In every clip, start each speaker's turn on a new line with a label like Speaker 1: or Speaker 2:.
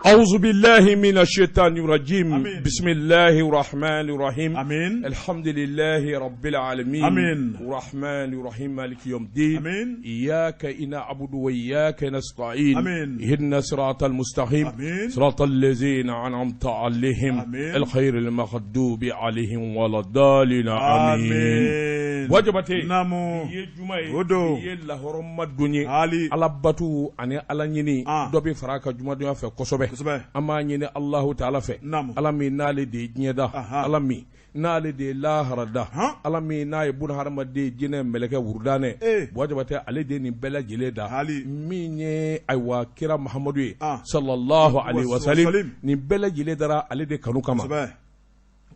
Speaker 1: أعوذ بالله من الشيطان الرجيم.
Speaker 2: آمين.
Speaker 1: بسم الله الرحمن الرحيم.
Speaker 2: آمين.
Speaker 1: الحمد لله رب العالمين.
Speaker 2: آمين.
Speaker 1: الرحمن الرحيم مالك يوم الدين.
Speaker 2: آمين.
Speaker 1: إياك نعبد وإياك نستعين.
Speaker 2: آمين.
Speaker 1: اهدنا الصراط المستقيم.
Speaker 2: آمين.
Speaker 1: صراط الذين أنعمت عليهم.
Speaker 2: آمين.
Speaker 1: الخير المغضوب عليهم ولا الضالين. آمين.
Speaker 2: آمين.
Speaker 1: Buwa Jabate.
Speaker 2: Naamu.
Speaker 1: Bi ye juma ye.
Speaker 2: O don.
Speaker 1: Bi ye lahɔrɔma don ye.
Speaker 2: Hali.
Speaker 1: Ala batu ani ala ɲini dɔ bɛ fara a kan jumadonya fɛ kosɛbɛ.
Speaker 2: Kosɛbɛ.
Speaker 1: An b'a ɲini Alahu taala fɛ.
Speaker 2: Naamu.
Speaker 1: Ala min n'ale de ye diɲɛ da. Ala min n'ale de ye lahara da. Ala min n'a ye buna hadamaden jinɛ mɛlɛkɛ wurudanɛ. Buwa Jabate ale de ye nin bɛɛ lajɛlen da.
Speaker 2: Hali.
Speaker 1: Min ye ayiwa kira Mahamadu ye. Sallallahu alaihi wa salim. Nin bɛɛ lajɛlen dara ale de kanu kama.
Speaker 2: Kosɛbɛ.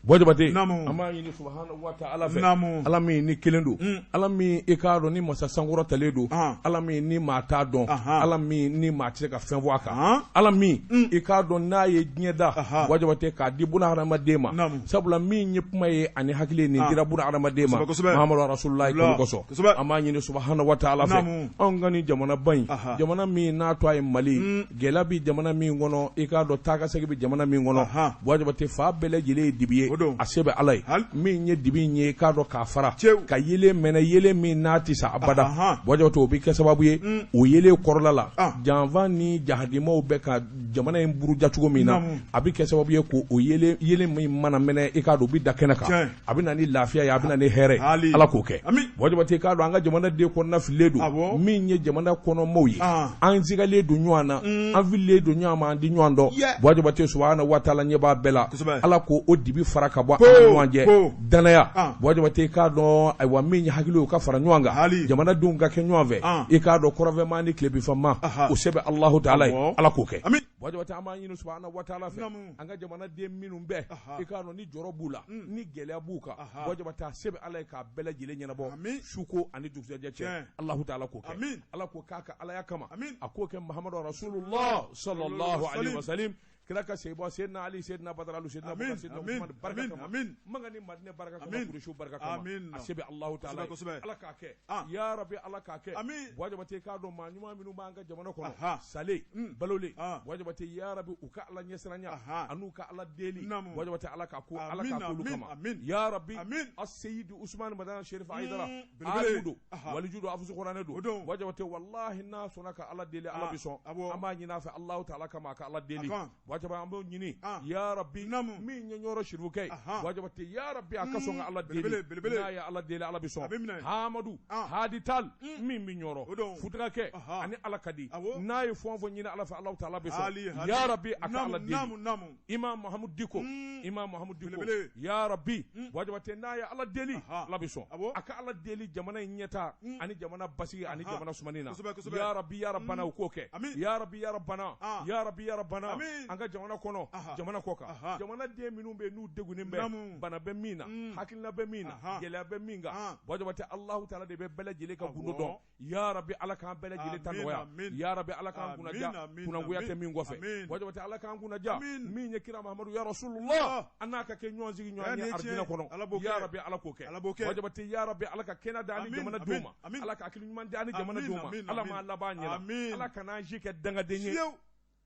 Speaker 1: Buwa Jabate
Speaker 2: Naamu.
Speaker 1: an b'a ɲini subahana wa taala fɛ.
Speaker 2: Naamu.
Speaker 1: Ala min ni kelen don. Ala min i k'a dɔn ni masa sankɔrɔtalen don. Ala min ni maa t'a dɔn. Ala min ni maa tɛ se ka fɛn fɔ a kan. Ala min i k'a dɔn n'a ye diɲɛ da. Buwa Jabate k'a di buna hadamaden ma.
Speaker 2: Naamu.
Speaker 1: Sabula min ye kuma ye ani hakili nin dira buna hadamaden ma.
Speaker 2: Kosɛbɛ, kosɛbɛ.
Speaker 1: Mahamadu Rasulullahi
Speaker 2: Wula.
Speaker 1: kanu kosɔn.
Speaker 2: Kosɛbɛ.
Speaker 1: An b'a ɲini subahana wa taala fɛ.
Speaker 2: Naamu.
Speaker 1: Anw ka nin jamanaba in. Jamana min n'a tɔgɔ ye Mali. Gɛlɛya bɛ jamana min kɔnɔ i k'a dɔn taa ka segin bɛ jamana min kɔnɔ. Buwa Jabate fan bɛɛ lajɛlen ye dibi ye.
Speaker 2: O don.
Speaker 1: A se bɛ Ala ye.
Speaker 2: Hali.
Speaker 1: Min ye dibi in ye i k'a dɔn k'a fara.
Speaker 2: Cew.
Speaker 1: Ka yeelen mɛnɛ yeelen min n'a tɛ sa abada. Buwa Jabate o bɛ kɛ sababu ye o yeelen kɔrɔla la. Janfa ni jahadimaw bɛ ka jamana in buruja cogo min na.
Speaker 2: Naamu.
Speaker 1: A bɛ kɛ sababu ye k'o yeelen min mana mɛnɛ i k'a dɔn o bɛ da kɛnɛ kan.
Speaker 2: Tiɲɛ.
Speaker 1: A bɛ na ni lafiya ye a bɛ na ni hɛrɛ ye.
Speaker 2: Hali.
Speaker 1: Ala k'o kɛ.
Speaker 2: Ami.
Speaker 1: Buwa Jabate i k'a dɔn an ka jamana den kɔnɔna fililen don.
Speaker 2: Awɔ.
Speaker 1: Min ye jamana kɔnɔmaw ye. An sigalen don ɲɔgɔn na. An fililen don ɲɔgɔn ma an tɛ ɲɔgɔn dɔn. Buwa Jabate subahana wa taala ɲɛ b'a bɛɛ la.
Speaker 2: Kosɛbɛ.
Speaker 1: Ala k'o o dibi fara ka bɔ
Speaker 2: Po,
Speaker 1: an ni ɲɔgɔn cɛ.
Speaker 2: po.
Speaker 1: Danaya. Buwa Jabate i k'a dɔn ayiwa min ye hakili ye o ka fara ɲɔgɔn kan.
Speaker 2: Hali.
Speaker 1: Jamanadenw ka kɛ ɲɔgɔn fɛ. I k'a dɔn kɔrɔnfɛma ni tilebinfɛma. O se bɛ Alahu taala ye. Ala k'o kɛ.
Speaker 2: Ami.
Speaker 1: Buwa Jabate an b'a ɲini subahana wa taala fɛ.
Speaker 2: Naamu.
Speaker 1: An ka jamanaden minnu bɛɛ. I k'a dɔn ni jɔrɔ b'u la. Ni gɛlɛya b'u kan. Buwa Jabate a se bɛ Ala ye k'a bɛɛ lajɛlen ɲɛnabɔ.
Speaker 2: Ami.
Speaker 1: Suko ani dugusɛjɛ cɛ.
Speaker 2: Tiɲɛ.
Speaker 1: Alahu taala k'o kɛ.
Speaker 2: Amin.
Speaker 1: Ala k'o k'a ka Alaya kama.
Speaker 2: Amin.
Speaker 1: A k'o kɛ Mahamadu Rasulullah sallallahu alaihi wa salim. Kira ka seyiba Seydina Ali Seydina Badara Alu Seydina
Speaker 2: Amin.
Speaker 1: Bakari Seydina
Speaker 2: Amin.
Speaker 1: Usman barika
Speaker 2: Amin.
Speaker 1: kama.
Speaker 2: Amin.
Speaker 1: Maka ni Madinɛ barika kama
Speaker 2: Amin.
Speaker 1: Kurusu barika kama.
Speaker 2: Amin.
Speaker 1: A se bɛ Alahu taala ye.
Speaker 2: Kosɛbɛ, kosɛbɛ.
Speaker 1: Ala k'a kɛ. Ya Rabbi Ala k'a kɛ.
Speaker 2: Amin.
Speaker 1: Buwa Jabate i k'a dɔn maa ɲuman minnu b'an ka jamana kɔnɔ. Sale balolen. Buwa Jabate ya Rabbi u ka Ala ɲɛsiranya. An'u ka Ala deli.
Speaker 2: Naamu.
Speaker 1: Buwa Jabate Ala k'a ko Ala
Speaker 2: Amin,
Speaker 1: k'a k'olu
Speaker 2: amin,
Speaker 1: kama.
Speaker 2: amin.
Speaker 1: Ya Rabbi.
Speaker 2: Amin.
Speaker 1: As-Seyidi Usman Madani Sherif Hayidara.
Speaker 2: Belebele.
Speaker 1: Alimu don. Waliju don Hafizu Kuranɛ don.
Speaker 2: O don.
Speaker 1: Buwa Jabate walahi n'a sɔnna ka Ala deli Ala bɛ sɔn.
Speaker 2: Awɔ.
Speaker 1: An b'a ɲini a fɛ Alahu taala kama a ka Ala deli.
Speaker 2: A kan.
Speaker 1: Buwa Jabate an b'o ɲini. Ya Rabbi.
Speaker 2: Naamu.
Speaker 1: Min ye Ɲɔrɔ Sirifukɛ ye. Buwa Jabate ya Rabbi a ka sɔn ka Ala deli.
Speaker 2: Belebele, belebele.
Speaker 1: N'a ye Ala deli Ala bɛ sɔn.
Speaker 2: A bɛ minɛ.
Speaker 1: Hamadu. Hadi Tal. Min bɛ Ɲɔrɔ.
Speaker 2: O don.
Speaker 1: Futakɛ. Ani Ala ka di. N'a ye fɛn o fɛn ɲini Ala fɛ Alahu taala bɛ sɔn.
Speaker 2: Hali, hali.
Speaker 1: Ya Rabbi a ka
Speaker 2: Naamu,
Speaker 1: Ala deli.
Speaker 2: naamu, naamu.
Speaker 1: Imam Mahamud Diko. Imam Mahamud Diko.
Speaker 2: Belebele.
Speaker 1: Ya Rabbi. Buwa Jabate n'a ye Ala deli. Ala bɛ sɔn.
Speaker 2: Awɔ.
Speaker 1: A ka Ala deli jamana in ɲɛtaa ani jamana basigi ani jamana sumani na.
Speaker 2: Kosɛbɛ, kosɛbɛ.
Speaker 1: Ya Rabbi ya Rabbana u k'o kɛ.
Speaker 2: Amin.
Speaker 1: Ya Rabbi ya Rabbana. Ya Rabbi ya Rabbana.
Speaker 2: Amin.
Speaker 1: An ka jamana kɔnɔ jamana kɔ kan. Jamana den minnu bɛ yen n'u degunnen bɛ.
Speaker 2: Naamu.
Speaker 1: Bana bɛ min na. Hakilina bɛ min na. Gɛlɛya bɛ min kan. Buwa Jabate Alahu taala de bɛ bɛɛ lajɛlen ka gundo dɔn. Ya Rabbi Ala k'an bɛɛ lajɛlen ta
Speaker 2: Amin,
Speaker 1: nɔgɔya.
Speaker 2: amin.
Speaker 1: Ya Rabbi Ala k'an
Speaker 2: Amin,
Speaker 1: kunnaja.
Speaker 2: amin,
Speaker 1: Kunnangoya
Speaker 2: amin.
Speaker 1: tɛ min kɔfɛ.
Speaker 2: Amin.
Speaker 1: Buwa Jabate Ala k'an kunnaja.
Speaker 2: Amin.
Speaker 1: Min ye kira Mahamadu ya Rasulullah. An n'a ka kɛ ɲɔgɔn sigi ɲɔgɔn
Speaker 2: Eh,
Speaker 1: ye
Speaker 2: nin ye
Speaker 1: arijinɛ
Speaker 2: tiɲɛ.
Speaker 1: kɔnɔ.
Speaker 2: Ala b'o
Speaker 1: Ya
Speaker 2: kɛ.
Speaker 1: Rabbi Ala k'o kɛ.
Speaker 2: Ala b'o kɛ.
Speaker 1: Buwa Jabate ya Rabbi Ala ka kɛnɛ d'an ni
Speaker 2: Amin,
Speaker 1: jamanadenw
Speaker 2: amin,
Speaker 1: ma.
Speaker 2: amin.
Speaker 1: Ala ka hakili ɲuman d'an ni jamanadenw ma.
Speaker 2: Amin, amin,
Speaker 1: Ala
Speaker 2: amin.
Speaker 1: m'an laban ɲɛna.
Speaker 2: Amin.
Speaker 1: Ala kana an si kɛ dangaden ye.
Speaker 2: Fiyewu.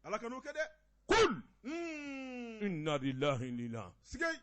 Speaker 2: Ala kan'o kɛ dɛ.
Speaker 1: Kul. Inna lillahi inna.
Speaker 2: Sigei.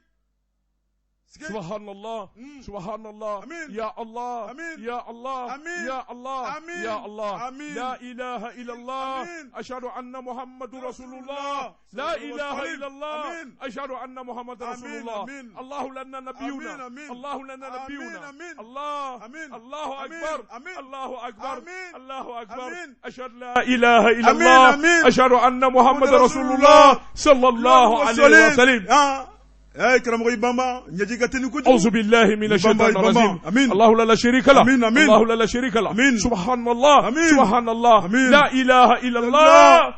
Speaker 2: Sigei.
Speaker 1: Subhanallah. Subhanallah.
Speaker 2: Amin.
Speaker 1: Ya Allah.
Speaker 2: Amin.
Speaker 1: Ya Allah.
Speaker 2: Amin.
Speaker 1: Ya Allah.
Speaker 2: Amin.
Speaker 1: Ya Allah.
Speaker 2: Amin.
Speaker 1: La ilaha illallah.
Speaker 2: Amin.
Speaker 1: Ashhadu anna Muhammadur Rasulullah. La
Speaker 2: Sallallahu
Speaker 1: ilaha
Speaker 2: alaihi
Speaker 1: illallah.
Speaker 2: Amin.
Speaker 1: Ashhadu anna Muhammadar
Speaker 2: Amin.
Speaker 1: Rasulullah.
Speaker 2: Amin.
Speaker 1: Allahu lana nabiyuna.
Speaker 2: Amin. Amin.
Speaker 1: Allahu lana
Speaker 2: Amin.
Speaker 1: nabiyuna.
Speaker 2: Amin.
Speaker 1: Allah.
Speaker 2: Amin.
Speaker 1: Allahu
Speaker 2: Amin.
Speaker 1: akbar.
Speaker 2: Amin.
Speaker 1: Allahu akbar.
Speaker 2: Amin.
Speaker 1: Allahu akbar.
Speaker 2: Amin.
Speaker 1: Ashhadu la ilaha illallah.
Speaker 2: Amin.
Speaker 1: Ashhadu anna Muhammadar Rasulullah. Sallallahu alaihi wa sallam.
Speaker 2: Eh, karamɔgɔ i banba ɲɛji ka teli kojugu.
Speaker 1: أعوذ بالله من الشيطان
Speaker 2: Ibamba,
Speaker 1: الرجيم.
Speaker 2: Amin.
Speaker 1: الله لا شريك له.
Speaker 2: Amin, amin.
Speaker 1: الله لا شريك له.
Speaker 2: Amin.
Speaker 1: سبحان الله.
Speaker 2: Amin.
Speaker 1: سبحان الله.
Speaker 2: Amin.
Speaker 1: لا إله إلا الله.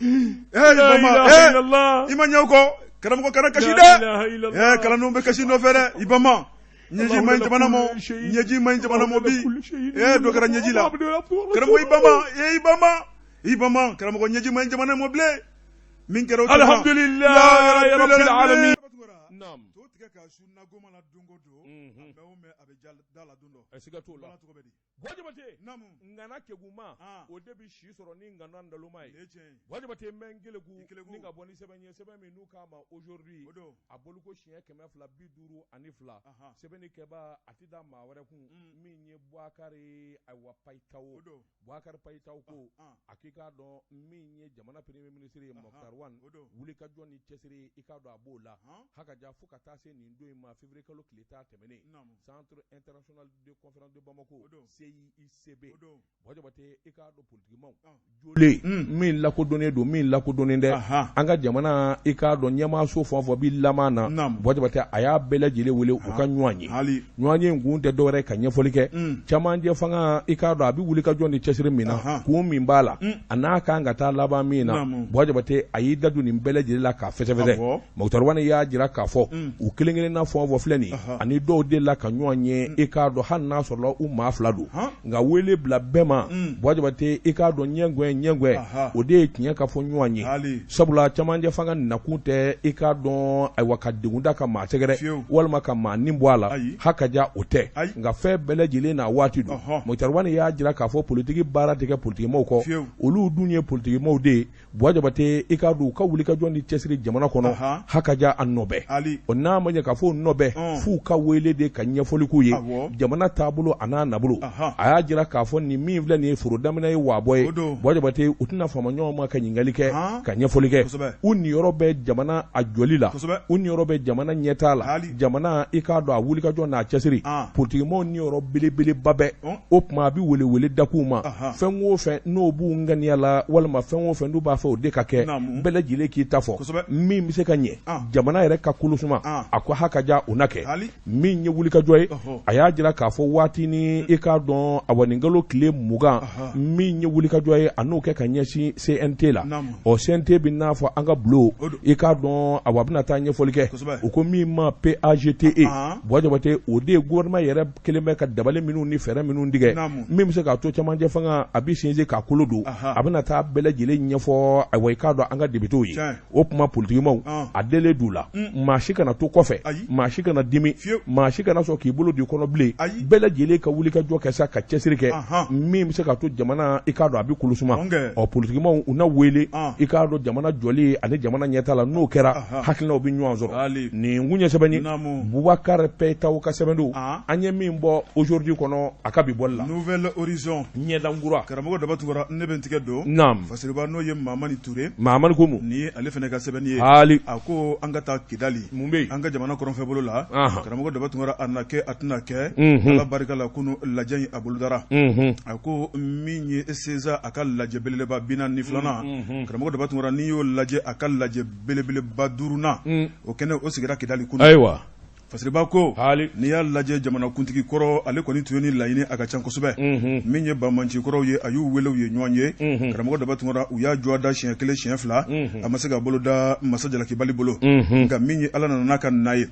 Speaker 2: Eh, i
Speaker 1: لا
Speaker 2: banba.
Speaker 1: إله
Speaker 2: Eh,
Speaker 1: إلا الله.
Speaker 2: i ma ɲɛ o kɔ. Karamɔgɔ kana kasi
Speaker 1: لا
Speaker 2: dɛ.
Speaker 1: إله إلا الله.
Speaker 2: Eh, kalandenw bɛ kasi nɔfɛ dɛ. I banba. Ɲɛji ma ɲi jamana ma.
Speaker 1: كل شيء.
Speaker 2: Ɲɛji ma ɲi jamana ma bi.
Speaker 1: كل شيء.
Speaker 2: Eh, dɔ kɛra ɲɛji la. Karamɔgɔ i banba. Eh, i banba. I banba. Karamɔgɔ ɲɛji ma ɲi jamana ma bilen. Min kɛra o tuma.
Speaker 1: الحمد لله رب العالمين. Naam.
Speaker 2: To tigɛ k'a su nagoma la don o don. A mɛn o mɛn a bɛ ja da la don dɔ.
Speaker 1: Siga t'o la.
Speaker 2: Bala tɔgɔ bɛ di?
Speaker 1: Buwa Jabate,
Speaker 2: Naamu.
Speaker 1: ŋana keguma,
Speaker 2: Ah.
Speaker 1: o de bɛ si sɔrɔ ni ŋana naloma ye.
Speaker 2: Nin ye tiɲɛ ye.
Speaker 1: Buwa Jabate, n bɛ n keleku
Speaker 2: I keleku.
Speaker 1: ni ka bɔ ni sɛbɛn ye, sɛbɛn min n'u k'a ma aujourd'hui,
Speaker 2: O don.
Speaker 1: a boliko siɲɛ 252,
Speaker 2: Ahan.
Speaker 1: sɛbɛnni kɛbaa a tɛ da maa wɛrɛ kun min ye Bubakari ayiwa Payitaho.
Speaker 2: O don.
Speaker 1: Bubakari Payitaho ko
Speaker 2: Ah,
Speaker 1: a k'i k'a dɔn min ye jamana premier ministre ye Moctar Ouane,
Speaker 2: O don.
Speaker 1: wulikajɔ ni cɛsiri i k'a dɔn a b'o la
Speaker 2: Han.
Speaker 1: hakaja fo ka taa se nin don in ma février kalo tile 10 tɛmɛnen,
Speaker 2: Naamu.
Speaker 1: Centre international de conférence de Bamako,
Speaker 2: O don.
Speaker 1: CICB.
Speaker 2: O don.
Speaker 1: Buwa Jabate, i k'a dɔn politikimaw
Speaker 2: Ah.
Speaker 1: jolen min lakodɔnnen don, min lakodɔnnen tɛ,
Speaker 2: Ahan.
Speaker 1: an ka jamana i k'a dɔn ɲɛmaaso fɛn o fɛn bi laman na,
Speaker 2: Naamu.
Speaker 1: Buwa Jabate a y'a bɛɛ lajɛlen wele u ka ɲɔgɔn ye.
Speaker 2: Hali.
Speaker 1: Ɲɔgɔn ye in kun tɛ dɔwɛrɛ ka ɲɛfɔli kɛ camancɛ fanga i k'a dɔn a bɛ wuli ka jɔ ni cɛsiri min na,
Speaker 2: Ahan.
Speaker 1: kun min b'a la, a n'a kan ka taa laban min na.
Speaker 2: Naamu.
Speaker 1: Buwa Jabate a y'i da don nin bɛɛ lajɛlen la k'a fɛsɛfɛsɛ.
Speaker 2: Awɔ.
Speaker 1: Moctar Ouane y'a jira k'a fɔ u kelen kelenna fɛn o fɛn filɛ nin ye,
Speaker 2: Ahan.
Speaker 1: ani dɔw delila ka ɲɔgɔn ye i k'a dɔn hali n'a sɔrɔla u maa fila don,
Speaker 2: Han.
Speaker 1: nka wele bila bɛɛ ma. Buwa Jabate, i k'a dɔn ɲɛgɛn ɲɛgɛn
Speaker 2: Aha.
Speaker 1: o de ye tiɲɛ ka fɔ ɲɔgɔn ye,
Speaker 2: Hali.
Speaker 1: sabula camancɛ fanga nakun tɛ i k'a dɔn ayiwa ka degun da ka maa sɛgɛrɛ
Speaker 2: Fiyewu.
Speaker 1: walima ka maa nin bɔ a la,
Speaker 2: Ayi.
Speaker 1: hakaja o tɛ,
Speaker 2: Ayi.
Speaker 1: nka fɛn bɛɛ lajɛlen n'a waati don.
Speaker 2: Ɔhɔ.
Speaker 1: Moctar Ouane y'a jira k'a fɔ politiki baara tɛ kɛ politikimaw kɔ,
Speaker 2: Fiyewu.
Speaker 1: olu dun ye politikimaw de ye. Buwa Jabate, i k'a dɔn u ka wulikajɔ ni cɛsiri jamana kɔnɔ,
Speaker 2: Ahan.
Speaker 1: hakaja a nɔbɛ
Speaker 2: Hali.
Speaker 1: o n'a ma ɲɛ k'a fɔ o nɔbɛ
Speaker 2: Ɔn.
Speaker 1: f'u ka wele de ka ɲɛfɔli k'u ye
Speaker 2: Awɔ.
Speaker 1: jamana taabolo a n'a nabolo.
Speaker 2: Ahan.
Speaker 1: A y'a jira k'a fɔ nin min filɛ nin ye foro daminɛ ye waabɔ ye.
Speaker 2: O don.
Speaker 1: Buwa Jabate, u tɛna fama ɲɔgɔn ma ka ɲininkali kɛ
Speaker 2: Han.
Speaker 1: ka ɲɛfɔli kɛ.
Speaker 2: Kosɛbɛ.
Speaker 1: U niyɔrɔ bɛ jamana a jɔli la,
Speaker 2: Kosɛbɛ.
Speaker 1: u niyɔrɔ bɛ jamana ɲɛtaa la,
Speaker 2: Hali.
Speaker 1: jamana i k'a dɔn a wulikajɔ n'a cɛsiri,
Speaker 2: An.
Speaker 1: politikimaw niyɔrɔ belebeleba bɛ.
Speaker 2: Ɔn.
Speaker 1: O tuma a bɛ welewele da k'u ma,
Speaker 2: Ahan.
Speaker 1: fɛn o fɛn n'o b'u ŋaniya la walima fɛn o fɛn n'u b'a fɛ o de ka kɛ,
Speaker 2: Naamu.
Speaker 1: bɛɛ lajɛlen k'i ta fɔ
Speaker 2: Kosɛbɛ.
Speaker 1: min bɛ se ka ɲɛ
Speaker 2: An.
Speaker 1: jamana yɛrɛ ka kolosuma,
Speaker 2: An.
Speaker 1: a ko hakaja o na kɛ.
Speaker 2: Hali.
Speaker 1: Min ye wulikajɔ ye,
Speaker 2: Ɔhɔ.
Speaker 1: a y'a jira k'a fɔ waati ni i k'a dɔn awa nin kalo tile 20,
Speaker 2: Ahan.
Speaker 1: min ye wulikajɔ ye a n'o kɛ ka ɲɛsin CNT la.
Speaker 2: Naamu.
Speaker 1: Ɔ CNT bɛ n'a fɔ an ka bulon
Speaker 2: O don.
Speaker 1: i k'a dɔn awa a bɛna taa ɲɛfɔli kɛ.
Speaker 2: Kosɛbɛ.
Speaker 1: U ko min ma PAGTE,
Speaker 2: Ahan.
Speaker 1: Buwa Jabate, o de ye gouvernement yɛrɛ kelen bɛ ka dabali minnu ni fɛɛrɛ minnu tigɛ
Speaker 2: Naamu.
Speaker 1: min bɛ se k'a to camancɛ fanga a bɛ sinsin k'a kolo don,
Speaker 2: Ahan.
Speaker 1: a bɛna taa bɛɛ lajɛlen ɲɛfɔ ayiwa i k'a dɔn an ka députés ye.
Speaker 2: Tiɲɛ.
Speaker 1: O tuma politikimaw
Speaker 2: An.
Speaker 1: a delen d'u la, maa si kana to kɔfɛ,
Speaker 2: Ayi.
Speaker 1: maa si kana dimi,
Speaker 2: Fiyewu.
Speaker 1: maa si kana sɔn k'i bolo don i kɔnɔ bilen,
Speaker 2: Ayi.
Speaker 1: bɛɛ lajɛlen ka wulikajɔ kɛ sa ka cɛsiri kɛ
Speaker 2: Ahan.
Speaker 1: min bɛ se k'a to jamana i k'a dɔn a bɛ kolosuma.
Speaker 2: Ɔnkɛ.
Speaker 1: Ɔ politikimaw u na wele
Speaker 2: An.
Speaker 1: i k'a dɔn jamana jɔli ani jamana ɲɛtaa la, n'o kɛra
Speaker 2: Ahan.
Speaker 1: hakilinaw bɛ ɲɔgɔn sɔrɔ.
Speaker 2: Hali.
Speaker 1: Nin kun ye sɛbɛn ye
Speaker 2: Naamu.
Speaker 1: Bubakari Payitaho ka sɛbɛn don,
Speaker 2: An.
Speaker 1: an ye min bɔ aujourd'hui kɔnɔ a ka bi bɔli la.
Speaker 2: Nouvel Horizon.
Speaker 1: Ɲɛdankura.
Speaker 2: Karamɔgɔ Daba Tunkara, ne bɛ n tigɛ don.
Speaker 1: Naam.
Speaker 2: Fasiriba n'o ye Mamani Ture.
Speaker 1: Mamani ko mun?
Speaker 2: Nin ye ale fana ka sɛbɛnni ye.
Speaker 1: Hali.
Speaker 2: A ko an ka taa Kidali.
Speaker 1: Mun bɛ yen?
Speaker 2: An ka jamana kɔrɔnfɛ bolo la.
Speaker 1: Ahan.
Speaker 2: Karamɔgɔ Daba Tunkara, a na kɛ a tɛna kɛ.
Speaker 1: Mhm.
Speaker 2: Ala barika la kunu lajɛ in a bolodara.
Speaker 1: Mhm.
Speaker 2: A ko min ye CESA a ka lajɛ belebeleba 42nan. Karamɔgɔ Daba Tunkara, n'i y'o lajɛ a ka lajɛ belebeleba 5nan. O kɛnɛ o sigira Kidali kunu.
Speaker 1: Ayiwa.
Speaker 2: Fasiriba ko
Speaker 1: Hali.
Speaker 2: n'i y'a lajɛ jamanakuntigi kɔrɔ ale kɔni tun ye ni laɲini a ka ca kosɛbɛ. Min ye banbanci kɔrɔw ye a y'u wele u ye ɲɔgɔn ye. Karamɔgɔ Daba Tunkara, u y'a jɔ da siɲɛ kelen siɲɛ fila, a ma se ka bolo da masa jalakibali bolo. Nka min ye Ala nana n'a ka na ye,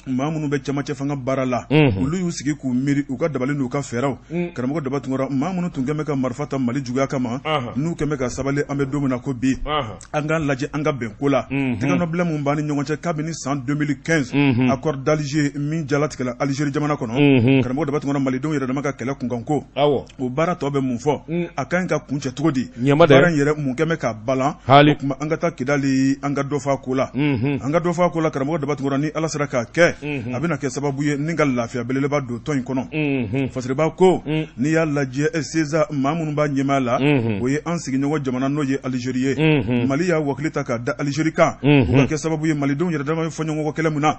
Speaker 2: maa minnu bɛ camancɛ fanga baara la, olu y'u sigi k'u miiri u ka dabali n'u ka fɛɛrɛw. Karamɔgɔ Daba Tunkara, maa minnu tun kɛn bɛ ka marifa ta Mali juguya kama,
Speaker 1: Ahan.
Speaker 2: n'u kɛn bɛ ka sabali an bɛ don min na ko bi,
Speaker 1: Ahan.
Speaker 2: an k'an lajɛ an ka bɛn ko la. Tɛgɛnɔbila mun b'an ni ɲɔgɔn cɛ kabini san 2015 accord d'Alger min jalatigɛla Algérie jamana kɔnɔ. Karamɔgɔ Daba Tunkara, malidenw yɛrɛ dama ka kɛlɛ kunkanko,
Speaker 1: Awɔ.
Speaker 2: o baara tɔ bɛ mun fɔ, a ka ɲi ka kuncɛ cogo di?
Speaker 1: Ɲɛma dɛ.
Speaker 2: Baara in yɛrɛ mun kɛn bɛ ka balan?
Speaker 1: Hali.
Speaker 2: O tuma an ka taa Kidali, an ka dɔ fɔ a ko la. An ka dɔ fɔ a ko la, karamɔgɔ Daba Tunkara, ni Ala sera k'a kɛ, a bɛna kɛ sababu ye ni ka lafiya belebeleba don tɔn in kɔnɔ. Fasiriba ko n'i y'a lajɛ CESA maa minnu b'a ɲɛmaaya la, o ye an sigiɲɔgɔn jamana n'o ye Algérie ye. Mali y'a wakili ta k'a da Algérie kan, o ka kɛ sababu ye malidenw yɛrɛ dama bɛ fɔɲɔgɔnkɔ kɛlɛ min na,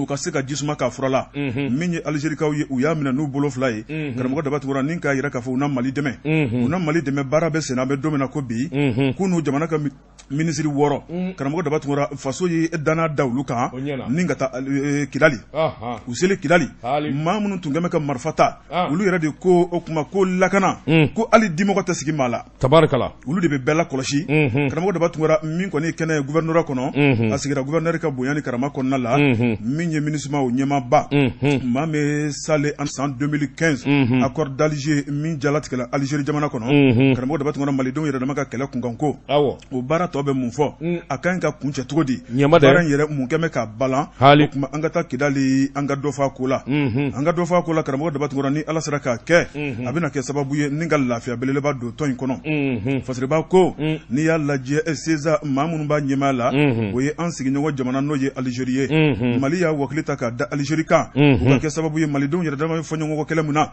Speaker 2: u ka se ka ji suma k'a fura la. Min ye Algérikaw ye, u y'a minɛ n'u bolo fila ye. Karamɔgɔ Daba Tunkara, ni k'a jira k'a fɔ u na Mali dɛmɛ, u na Mali dɛmɛ baara bɛ senna an bɛ don min na ko bi. K'u jamana ka minisiri 6, karamɔgɔ Daba Tunkara, faso ye danaya da olu kan
Speaker 1: O ɲɛna.
Speaker 2: ni ka taa Kidali.
Speaker 1: Ahan.
Speaker 2: U selen Kidali,
Speaker 1: Hali.
Speaker 2: maa minnu tun kɛn bɛ ka marifa ta,
Speaker 1: Ah.
Speaker 2: olu yɛrɛ de ko o tuma ko lakana, ko hali dimɔgɔ tɛ sigi maa la,
Speaker 1: Tabarikala.
Speaker 2: olu de bɛ bɛɛ lakɔlɔsi. Karamɔgɔ Daba Tunkara, min kɔni ye kɛnɛ ye gouvernorat kɔnɔ, a sigira gouverneur ka bonya ni karama kɔnɔna la. Min ye ministre MINUSMA o ɲɛmaaba maa min salen an san 2015 accord d'Alger min jalatigɛla Algérie jamana kɔnɔ, karamɔgɔ Daba Tunkara, malidenw yɛrɛ dama ka kɛlɛ kunkanko, o baara tɔ bɛ mun fɔ, a ka ɲi ka kuncɛ cogo di, baara in yɛrɛ mun kɛn bɛ ka balan? O tuma an ka taa Kidali, an ka dɔ fɔ a ko la, an ka dɔ fɔ a ko la. Karamɔgɔ Daba Tunkara, ni Ala sera k'a kɛ, a bɛna kɛ sababu ye ni ka lafiya belebeleba don tɔn in kɔnɔ. Fasiriba ko n'i y'a lajɛ CESA maa minnu b'a ɲɛmaaya la, o ye an sigiɲɔgɔn jamana n'o ye Algérie ye. Mali y'a wakili ta k'a da Algérie kan, u ka kɛ sababu ye malidenw yɛrɛ dama bɛ fɔɲɔgɔnkɔ kɛlɛ min na,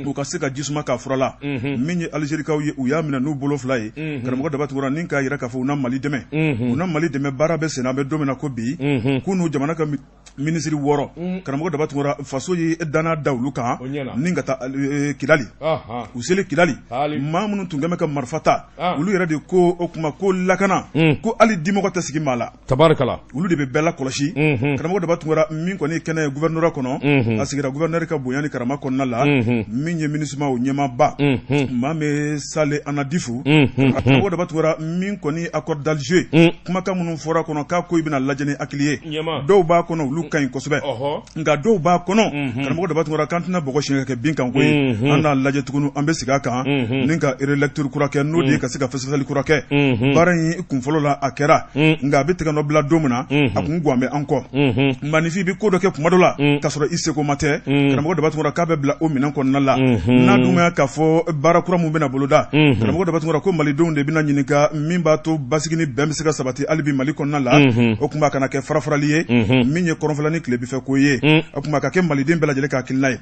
Speaker 2: u ka se ka jisuma k'a fura la. Min ye Algérikaw ye, u y'a minɛ n'u bolo fila ye, karamɔgɔ Daba Tunkara, ni k'a jira k'a fɔ u na Mali dɛmɛ, u na Mali dɛmɛ. Baara bɛ senna, an bɛ don min na ko bi, k'u n'u jamana ka minisiri 6, karamɔgɔ Daba Tunkara, faso ye danaya da olu kan ni ka taa Kidali. U selen Kidali, maa minnu tun kɛn bɛ ka marifa ta, olu yɛrɛ de ko o tuma ko lakana, ko hali dimɔgɔ tɛ sigi maa la.
Speaker 1: Tabarikala.
Speaker 2: Olu de bɛ bɛɛ lakɔlɔsi. Karamɔgɔ Daba Tunkara, min kɔni kɛnɛ ye gouvernorat kɔnɔ, a sigira gouverneur ka bonya ni karama kɔnɔna la. Min ye MINUSMA o ɲɛmaaba, maa min Saleh Annadif, karamɔgɔ Daba Tunkara, min kɔni accord d'Alger kumakan minnu fɔra kɔnɔ k'a ko i bɛna lajɛ ni hakili ye, dɔw b'a kɔnɔ olu ka ɲi kosɛbɛ, nka dɔw b'a kɔnɔ, karamɔgɔ Daba Tunkara, k'an tɛna bɔgɔ siɲɛ ka kɛ bin kan ko ye. An n'a lajɛ tuguni, an bɛ segin a kan ni ka relecture kura kɛ, n'o de ye ka se ka fɛsɛfɛsɛli kura kɛ. Baara in kunfɔlɔ la, a kɛra, nka a bɛ tigɛ nɔ bila don min na, a kun gan bɛ an kɔ. Maaninfin bɛ ko dɔ kɛ kuma dɔ la k'a sɔrɔ i seko ma tɛ. Karamɔgɔ Daba Tunkara, k'a bɛ bila o minɛn kɔnɔna la. N'a dun k'a fɔ baara kura min bɛna boloda, karamɔgɔ Daba Tunkara, ko malidenw de bɛna ɲininka min b'a to basigi ni bɛn bɛ se ka sabati hali bi Mali kɔnɔna la. O tuma a kana kɛ farafarali ye, min ye kɔrɔnfɛla ni tilebinfɛ ko ye, o tuma ka kɛ maliden bɛɛ lajɛlen ka hakilina ye.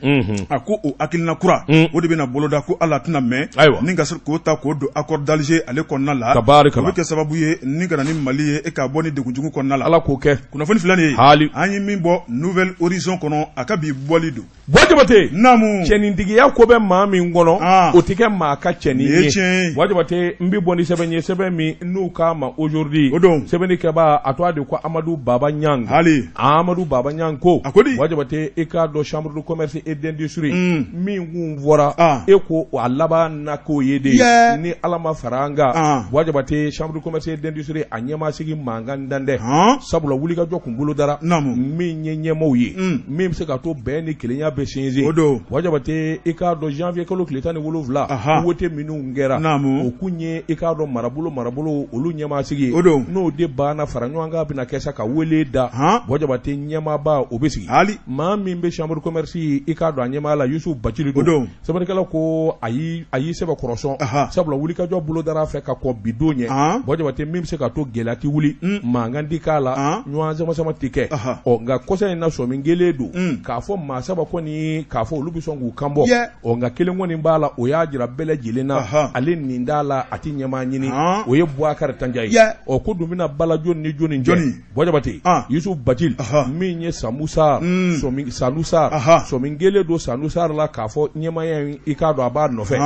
Speaker 2: A ko o hakilina kura, o de bɛna boloda, ko ala tɛna mɛn ni ka k'o ta k'o don accord d'Alger ale kɔnɔna la. O bɛ kɛ sababu ye ni ka na ni Mali ye e k'a bɔ ni degun jugu kɔnɔna la.
Speaker 1: Ala k'o kɛ.
Speaker 2: Kunnafoni filɛ nin ye,
Speaker 1: hali
Speaker 2: an ye min bɔ Nouvel Horizon kɔnɔ, a ka bi bɔli don.
Speaker 1: Buwa Jabate,
Speaker 2: naamu,
Speaker 1: cɛnintigiya ko bɛ maa min kɔnɔ, o tɛ kɛ maa ka cɛnin
Speaker 2: ye. Tiɲɛ.
Speaker 1: Buwa Jabate, n bɛ bɔ ni sɛbɛn ye, sɛbɛn min n'u k'a ma Aujourd'hui.
Speaker 2: O don.
Speaker 1: Sɛbɛnnikɛbaa, a tɔgɔ de ko Amadu Baba Ɲang.
Speaker 2: Hali.
Speaker 1: Amadu Baba Ɲang ko.
Speaker 2: A ko di?
Speaker 1: Buwa Jabate, i k'a dɔn chambre de commerce et d'industrie min kun fɔra, e ko a laban na k'o ye de ye, ni Ala ma fara an kan. Buwa Jabate, chambre de commerce et d'industrie a ɲɛmaasigi mankan dan dɛ, sabula wulikajɔ kun bolodara min ye ɲɛmaaw ye, min bɛ se ka to bɛn ni kelenya bɛ sinsin.
Speaker 2: O don.
Speaker 1: Buwa Jabate, i k'a dɔn janvier kalo tile 17, wote minnu kɛra, o kun ye i k'a dɔn marabolo marabolo olu ɲɛmaasigi
Speaker 2: ye. O don.
Speaker 1: N'o de banna, fara ɲɔgɔn kan bɛna kɛ sa ka wele da. Buwa Jabate, ɲɛmaaba o bɛ sigi.
Speaker 2: Hali.
Speaker 1: Maa min bɛ chambre de commerce, i k'a dɔn a ɲɛmaa la, Yusufu Bacili
Speaker 2: don. O don.
Speaker 1: Sɛbɛnnikɛla ko a y'i sɛbɛ kɔrɔsɔn, sabula wulikajɔ bolodara a fɛ ka kɔn bi don ɲɛ. Buwa Jabate, min bɛ se ka to gɛlɛya tɛ wuli, mankan tɛ k'a la, ɲɔgɔn sama sama tɛ kɛ. Ɔ nka kɔsa in na, sɔmi kɛlen don k'a fɔ maa saba kɔni, k'a fɔ olu bɛ sɔn k'u kan bɔ. Ɔ nka kelen kɔni b'a la, o y'a jira bɛɛ lajɛlen na, ale nin t'a la, a tɛ ɲɛmaa ɲini, o ye Bubakari Tanja ye. Ɔ ko dun bɛna bala jɔni ni jɔni cɛ? Buwa Jabate, Yusuf Bacili, min ye Sanu Sar, sɔmi kɛlen don Sanu Sar la k'a fɔ ɲɛmaaya in, i k'a dɔn a b'a nɔfɛ.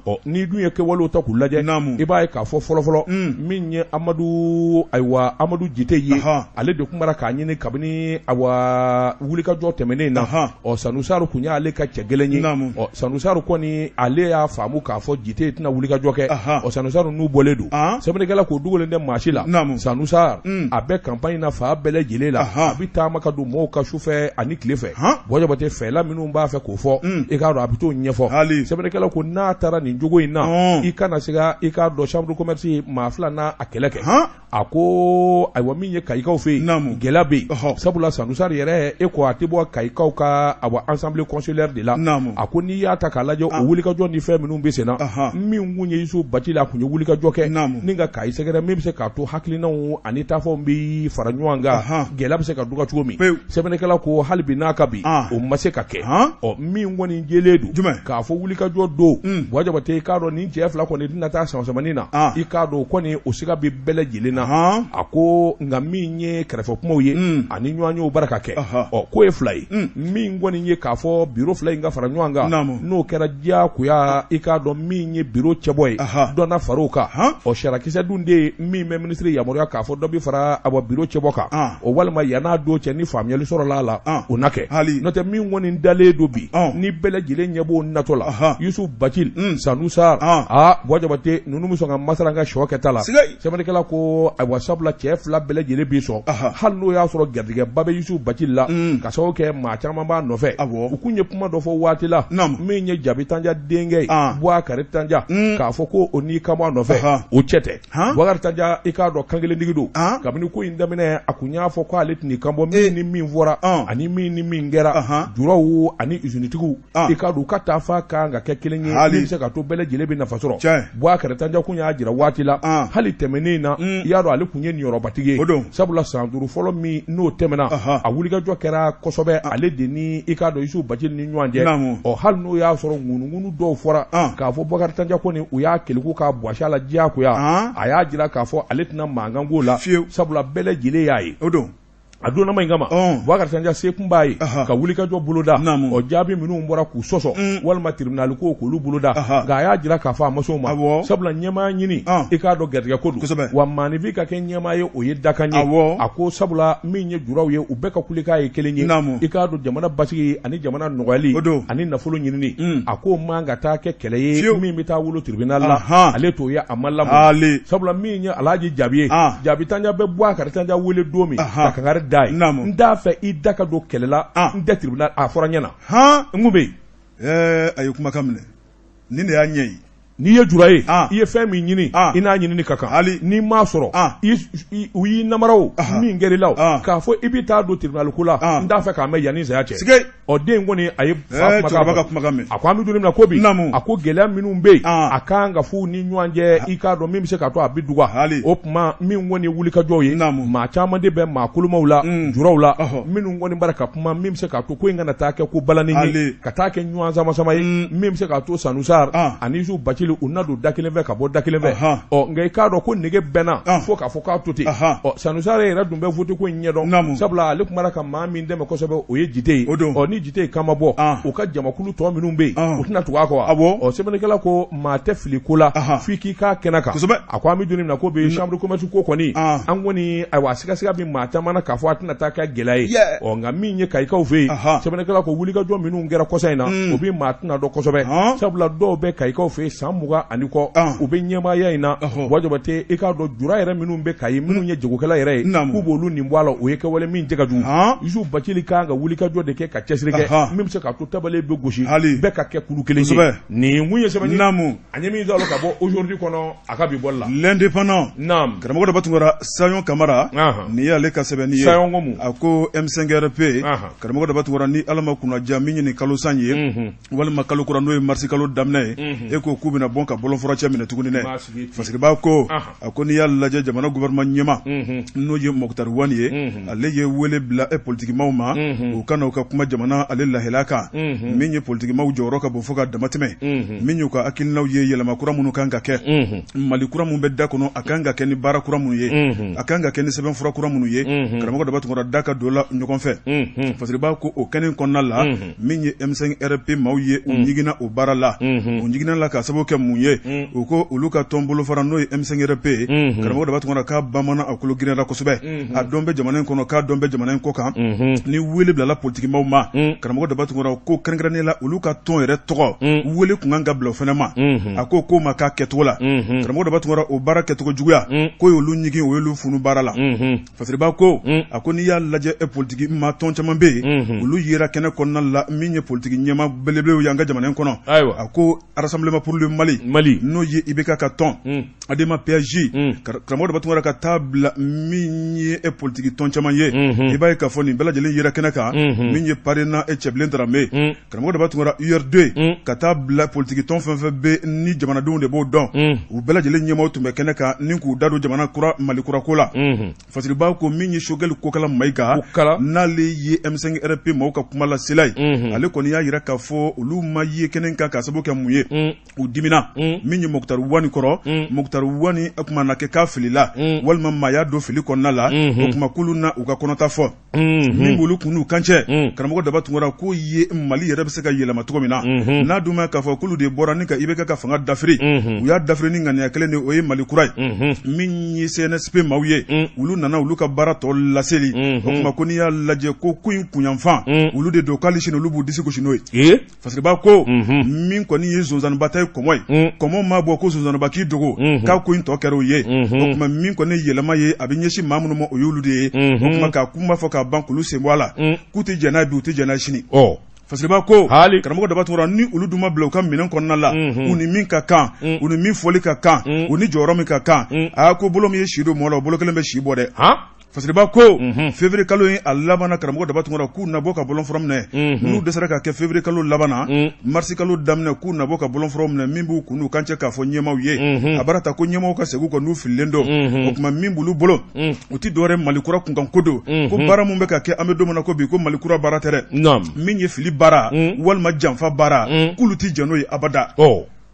Speaker 1: Ɔ n'i dun ye kɛwalew ta k'u lajɛ, i b'a ye k'a fɔ fɔlɔfɔlɔ min ye Amadu, ayiwa Amadu Jite ye, ale de tun bara k'a ɲini kabini ayiwa wulikajɔ tɛmɛnen na. Ɔ Sanu Sar kun y'ale ka cɛ gɛlɛn ye. Ɔ Sanu Sar kɔni, ale y'a faamu k'a fɔ Jite tɛna wulikajɔ kɛ. Ɔ Sanu Sar n'u bɔlen don, sɛbɛnnikɛla k'o dogolen tɛ maa si la. Sanu Sar, a bɛ campagne na fan bɛɛ lajɛlen la, a bɛ taama ka don mɔgɔw kan sufɛ ani tile fɛ. Buwa Jabate, fɛla minnu b'a fɛ k'o fɔ, i k'a dɔn a bɛ t'o ɲɛfɔ. Sɛbɛnnikɛla ko n'a taara nin cogo in na, i kana siga, i k'a dɔn chambre de commerce maa fila n'a a kɛlɛ kɛ. A ko ayiwa min ye Kayikaw fɛ yen, gɛlɛya bɛ yen, sabula Sanu Sar yɛrɛ, e ko a tɛ bɔ Kayikaw ka awa assemblée consulaire de la. A ko n'i y'a ta k'a lajɛ, o wulikajɔ ni fɛn minnu bɛ sen na, min kun ye Yusuf Bacili, a kun ye wulikajɔ kɛ ni ka Kayi sɛgɛrɛ, min bɛ se k'a to hakilinaw ani taafɔw bɛ fara ɲɔgɔn kan, gɛlɛya bɛ se ka dɔgɔya cogo min. Sɛbɛnnikɛla ko hali bi n'a ka bi, o ma se ka kɛ. Ɔ min kɔni jɛlen don k'a fɔ wulikajɔ don, Buwa Jabate, i k'a dɔn nin cɛ fila kɔni tɛna taa samasamani na, i k'a dɔn o kɔni o siga bɛ bɛɛ lajɛlen na. A ko nka min ye kɛrɛfɛ kumaw ye ani ɲɔgɔnyew bara ka kɛ, ɔ k'o ye fila ye. Min kɔni ye k'a fɔ biro fila in ka fara ɲɔgɔn kan, n'o kɛra diyagoya, i k'a dɔn min ye biro cɛbɔ ye, dɔ na far'o kan. Ɔ sariyakisɛ dun de ye min bɛ minisiri yamaruya k'a fɔ dɔ bɛ fara awa biro cɛbɔ kan, o walima yann'a don cɛ ni faamuyali sɔrɔla a la, o na kɛ. N'o tɛ min kɔni dalen don bi, ni bɛɛ lajɛlen ɲɛ b'o natɔ la, Yusuf Bacili, Sanu Sar, aa Buwa Jabate, ninnu bɛ sɔn ka masala an ka sɔ kɛta la. Sɛbɛnnikɛla ko ko ayiwa sabula cɛ fila bɛɛ lajɛlen b'i sɔn hali n'o y'a sɔrɔ garijɛgɛba bɛ Yusufu Bacili la ka sababu kɛ maa caman b'a nɔfɛ u kun ye kuma dɔ fɔ waati la min ye Jabi Tanja denkɛ ye Bubakari Tanja k'a fɔ ko o n'i kan b'a nɔfɛ o cɛ tɛ Bubakari Tanja i k'a dɔn kankelentigi don kabini ko in daminɛ a kun y'a fɔ ko ale tɛn'i kan bɔ min ni min fɔra ani min ni min kɛra juraw ani usinitigiw i k'a dɔn u ka taafa kan ka kɛ kelen ye min bɛ se ka to bɛɛ lajɛlen bɛ nafa sɔrɔ Bubakari Tanja kun y'a jira waati la hali tɛmɛnen na i y'a dɔn ale kun ye niyɔrɔbatigi ye sabula san 5 fɔlɔ min n'o tɛmɛna a wulikajɔ kɛra kosɛbɛ ale de ni i k'a dɔn Yusufu Bacili ni ɲɔgɔn cɛ ɔ hali n'o y'a sɔrɔ ŋunuŋunu dɔw fɔra k'a fɔ Bubakari Tanja kɔni u y'a keleku k'a bɔsi a la diyagoya a y'a jira k'a fɔ ale tɛna mankan k'o la sabula bɛɛ lajɛlen y'a ye a donnama in kama Bubakari Tanja se kun b'a ye ka wulikajɔ boloda ɔ jaabi minnu bɔra k'u sɔsɔ walima tribunal ko k'olu boloda nka a y'a jira k'a fɔ a ma s'o ma sabula ɲɛmaa ɲini i k'a dɔn garijɛgɛ ko don wa maaninfin ka kɛ ɲɛmaa ye o ye dakan ye a ko sabula min ye juraw ye u bɛɛ ka kulekan ye kelen ye i k'a dɔn jamana basigi ani jamana nɔgɔyali ani nafolo ɲinini a ko man ka taa kɛ kɛlɛ ye min bɛ taa wolo tribunal la ale t'o ye a ma lamɔ sabula min ye Alhaji Jabi ye Jabi Tanja bɛ Bubakari Tanja wele don min ka kangari d'a ye n t'a fɛ i da ka don kɛlɛ la n tɛ tribunal a fɔra ɲɛ na n kun bɛ
Speaker 2: yen a ye kumakan minɛ nin de y'a ɲɛ ye
Speaker 1: n'i ye jura ye i ye fɛn min ɲini i n'a ɲinini ka kan hali n'i m'a sɔrɔ u y'i namara o min kɛra i la k'a fɔ i bɛ taa don tribunal ko la n t'a fɛ k'a mɛn yanni saya cɛ ɔ den in kɔni a ye fa kumakan mɛn a ko an bɛ don min na ko bi a ko gɛlɛya minnu bɛ yen a kan ka f'u ni ɲɔgɔn cɛ i k'a dɔn min bɛ se ka to a bɛ duga o tuma min kɔni ye wulikajɔw ye maa caman de bɛ maa kolomaw la juraw la minnu kɔni b'a ka kuma min bɛ se k'a to ko in kana taa kɛ ko balani ye ka taa kɛ ɲɔgɔn sama sama ye min bɛ se k'a to Sanu Sar ani Yusufu Bacili u na don da kelen fɛ ka bɔ da kelen fɛ ɔ nka i k'a dɔn ko nege bɛnna fo k'a fɔ k'a to ten ɔ Sanu Sar yɛrɛ dun bɛ vote ko in ɲɛdɔn sabula ale tun b'a ka maa min dɛmɛ kosɛbɛ o ye Jite ye ɔ ni Jite kan ma bɔ u ka jamakulu tɔ minnu bɛ yen u tɛna tugu a kɔ wa ɔ sɛbɛnnikɛla ko maa tɛ fili ko la f'i k'i k'a kɛnɛ kan a ko an bɛ don min na ko bi chambre commerce ko kɔni an kɔni ayiwa sigasiga bɛ maa caman na k'a fɔ a tɛna taa kɛ gɛlɛya ye ɔ nka min ye Kayikaw fɛ yen sɛbɛnnikɛla ko wulikajɔ minnu kɛra kɔsa in na o bɛ maa tɛna dɔn kosɛbɛ sabula dɔw bɛ Kayikaw fɛ yen san 20 ani kɔ u bɛ ɲɛmaaya in na Buwa Jabate i k'a dɔn jura yɛrɛ minnu bɛ Kayi minnu ye jagokɛla yɛrɛ ye k'u b'olu nin bɔ a la o ye kɛwale min cɛ ka jugu Yusufu Bacili kan ka wulikajɔ de kɛ ka cɛsiri kɛ min bɛ se k'a to tabale bɛ gosi bɛɛ ka kɛ kulu kelen ye nin kun ye sɛbɛn ye an ye min sɔrɔ ka bɔ Aujourd'hui kɔnɔ a ka bi bɔli la
Speaker 2: L'Indépendant naam karamɔgɔ Daba Tunkara Sayon Kamara nin y'ale ka sɛbɛnni ye
Speaker 1: Sayon ko mun
Speaker 2: a ko M5RP karamɔgɔ Daba Tunkara ni Ala ma kunnaja min ye nin kalo san ye walima kalo kura n'o ye marisi kalo daminɛ ye e ko k'u bɛna bɔ ka bɔlɔnfurancɛ minɛ tuguni dɛ Fasiriba ko a ko n'i y'a lajɛ jamana gouvernement ɲɛmaa n'o ye Moctar Ouane ye ale ye wele bila e politikimaw ma u ka na u ka kuma jamana ale lahala kan min ye politikimaw jɔyɔrɔ ka bon fo ka damatɛmɛ min y'u ka hakilinaw ye yɛlɛma kura minnu kan ka kɛ Mali kura minnu bɛ da kɔnɔ a kan ka kɛ ni baara kura minnu ye a kan ka kɛ ni sɛbɛnfura kura minnu ye karamɔgɔ Daba Tunkara da ka don la ɲɔgɔn fɛ Fasiriba ko o kɛnɛ kɔnɔna la min ye M5RP maaw ye u ɲiginna o baara la u ɲiginna la ka sababu kɛ mun ye u ko olu ka tɔn bolofara n'o ye M5RP ye karamɔgɔ Daba Tunkara k'a bamanan a kolo girinyara kosɛbɛ a dɔn bɛ jamana in kɔnɔ k'a dɔn bɛ jamana in kɔ kan ni wele bilala politikimaw ma karamɔgɔ Daba Tunkara ko kɛrɛnkɛrɛnnen la olu ka tɔn yɛrɛ tɔgɔ wele tun kan ka bila o fana ma a ko k'o ma k'a kɛcogo la karamɔgɔ Daba Tunkara o baara kɛcogo juguya k'o y'olu ɲigin o y'olu funu baara la Fasiriba ko a ko n'i y'a lajɛ e politiki maa tɔn caman bɛ yen olu yera kɛnɛ kɔnɔna la min ye politiki ɲɛmaa belebelew ye an ka jamana in kɔnɔ ayiwa a ko Rassemblement pour le Mali Mali n'o ye IBK ka tɔn ADEMA PASJ karamɔgɔ Daba Tunkara ka taa bila min ye e politiki tɔn caman ye i b'a ye k'a fɔ nin bɛɛ lajɛlen yera kɛnɛ kan min ye PARENA e Cɛbilen Darame karamɔgɔ Daba Tunkara URD ka taa bila politiki tɔn fɛn fɛn bɛ ni jamanadenw de b'o dɔn u bɛɛ lajɛlen ɲɛmaaw tun bɛ kɛnɛ kan ni k'u da don jamana kura Mali kura ko la Fasiriba ko min ye Choguel Kokala Mayiga n'ale ye M5RP maaw ka kuma lasela ye ale kɔni y'a jira k'a fɔ olu ma ye kɛnɛ kan ka sababu kɛ mun ye u dimina min ye Moctar Ouane kɔrɔ Moctar Ouane a tuma na kɛ k'a filila walima maa y'a don fili kɔnɔna la o tuma k'olu na u ka kɔnɔta fɔ min b'olu kun n'u kan cɛ karamɔgɔ Daba Tunkara k'o ye Mali yɛrɛ bɛ se ka yɛlɛma cogo min na n'a dun ma k'a fɔ k'olu de bɔra ni ka IBK ka fanga dafiri u y'a dafiri ni ŋaniya kelen de o ye Mali kura ye min ye CNSP maaw ye olu nana olu ka baara tɔ laseli o tuma ko n'i y'a lajɛ ko ko in kunyanfan olu de don k'ali sini olu b'u disi gosi n'o ye Fasiriba ko min kɔni ye sonsanninba ta ye kɔmɔ ye. ye kɔmɔ ma bɔ ko sonsanba k'i dogo k'a ko in tɔ kɛra o ye o tuma min kɔni yɛlɛma ye a bɛ ɲɛsin maa minnu ma o y'olu de ye o tuma ka kuma fɔ ka ban k'olu sen bɔ a la k'u tɛ jɛn n'a ye bi u tɛ jɛn n'a ye sini. Fasiriba ko karamɔgɔ Daba Tunkara ni olu dun ma bila u ka minɛn kɔnɔna la u ni min ka kan u ni min fɔli ka kan u ni jɔyɔrɔ min ka kan a ko bolo min ye si don mɔɔ la o bolo kelen bɛ si bɔ dɛ. Fasiriba ko février kalo in a laban na karamɔgɔ Daba Tunkara k'u na bɔ ka bɔlɔnfura minɛ n'u dɛsɛra ka kɛ février kalo laban na mars kalo daminɛ k'u na bɔ ka bɔlɔnfura minɛ min b'u kun n'u kan cɛ k'a fɔ ɲɛmaaw ye a bara ta ko ɲɛmaaw ka segin u kɔ n'u fililen don o tuma min b'olu bolo u tɛ dɔwɛrɛ Mali kura kunkan ko don ko baara min bɛ ka kɛ an bɛ don min na ko bi ko Mali kura baara tɛ dɛ min ye fili baara walima janfa baara k'olu tɛ jɛn n'o ye abada.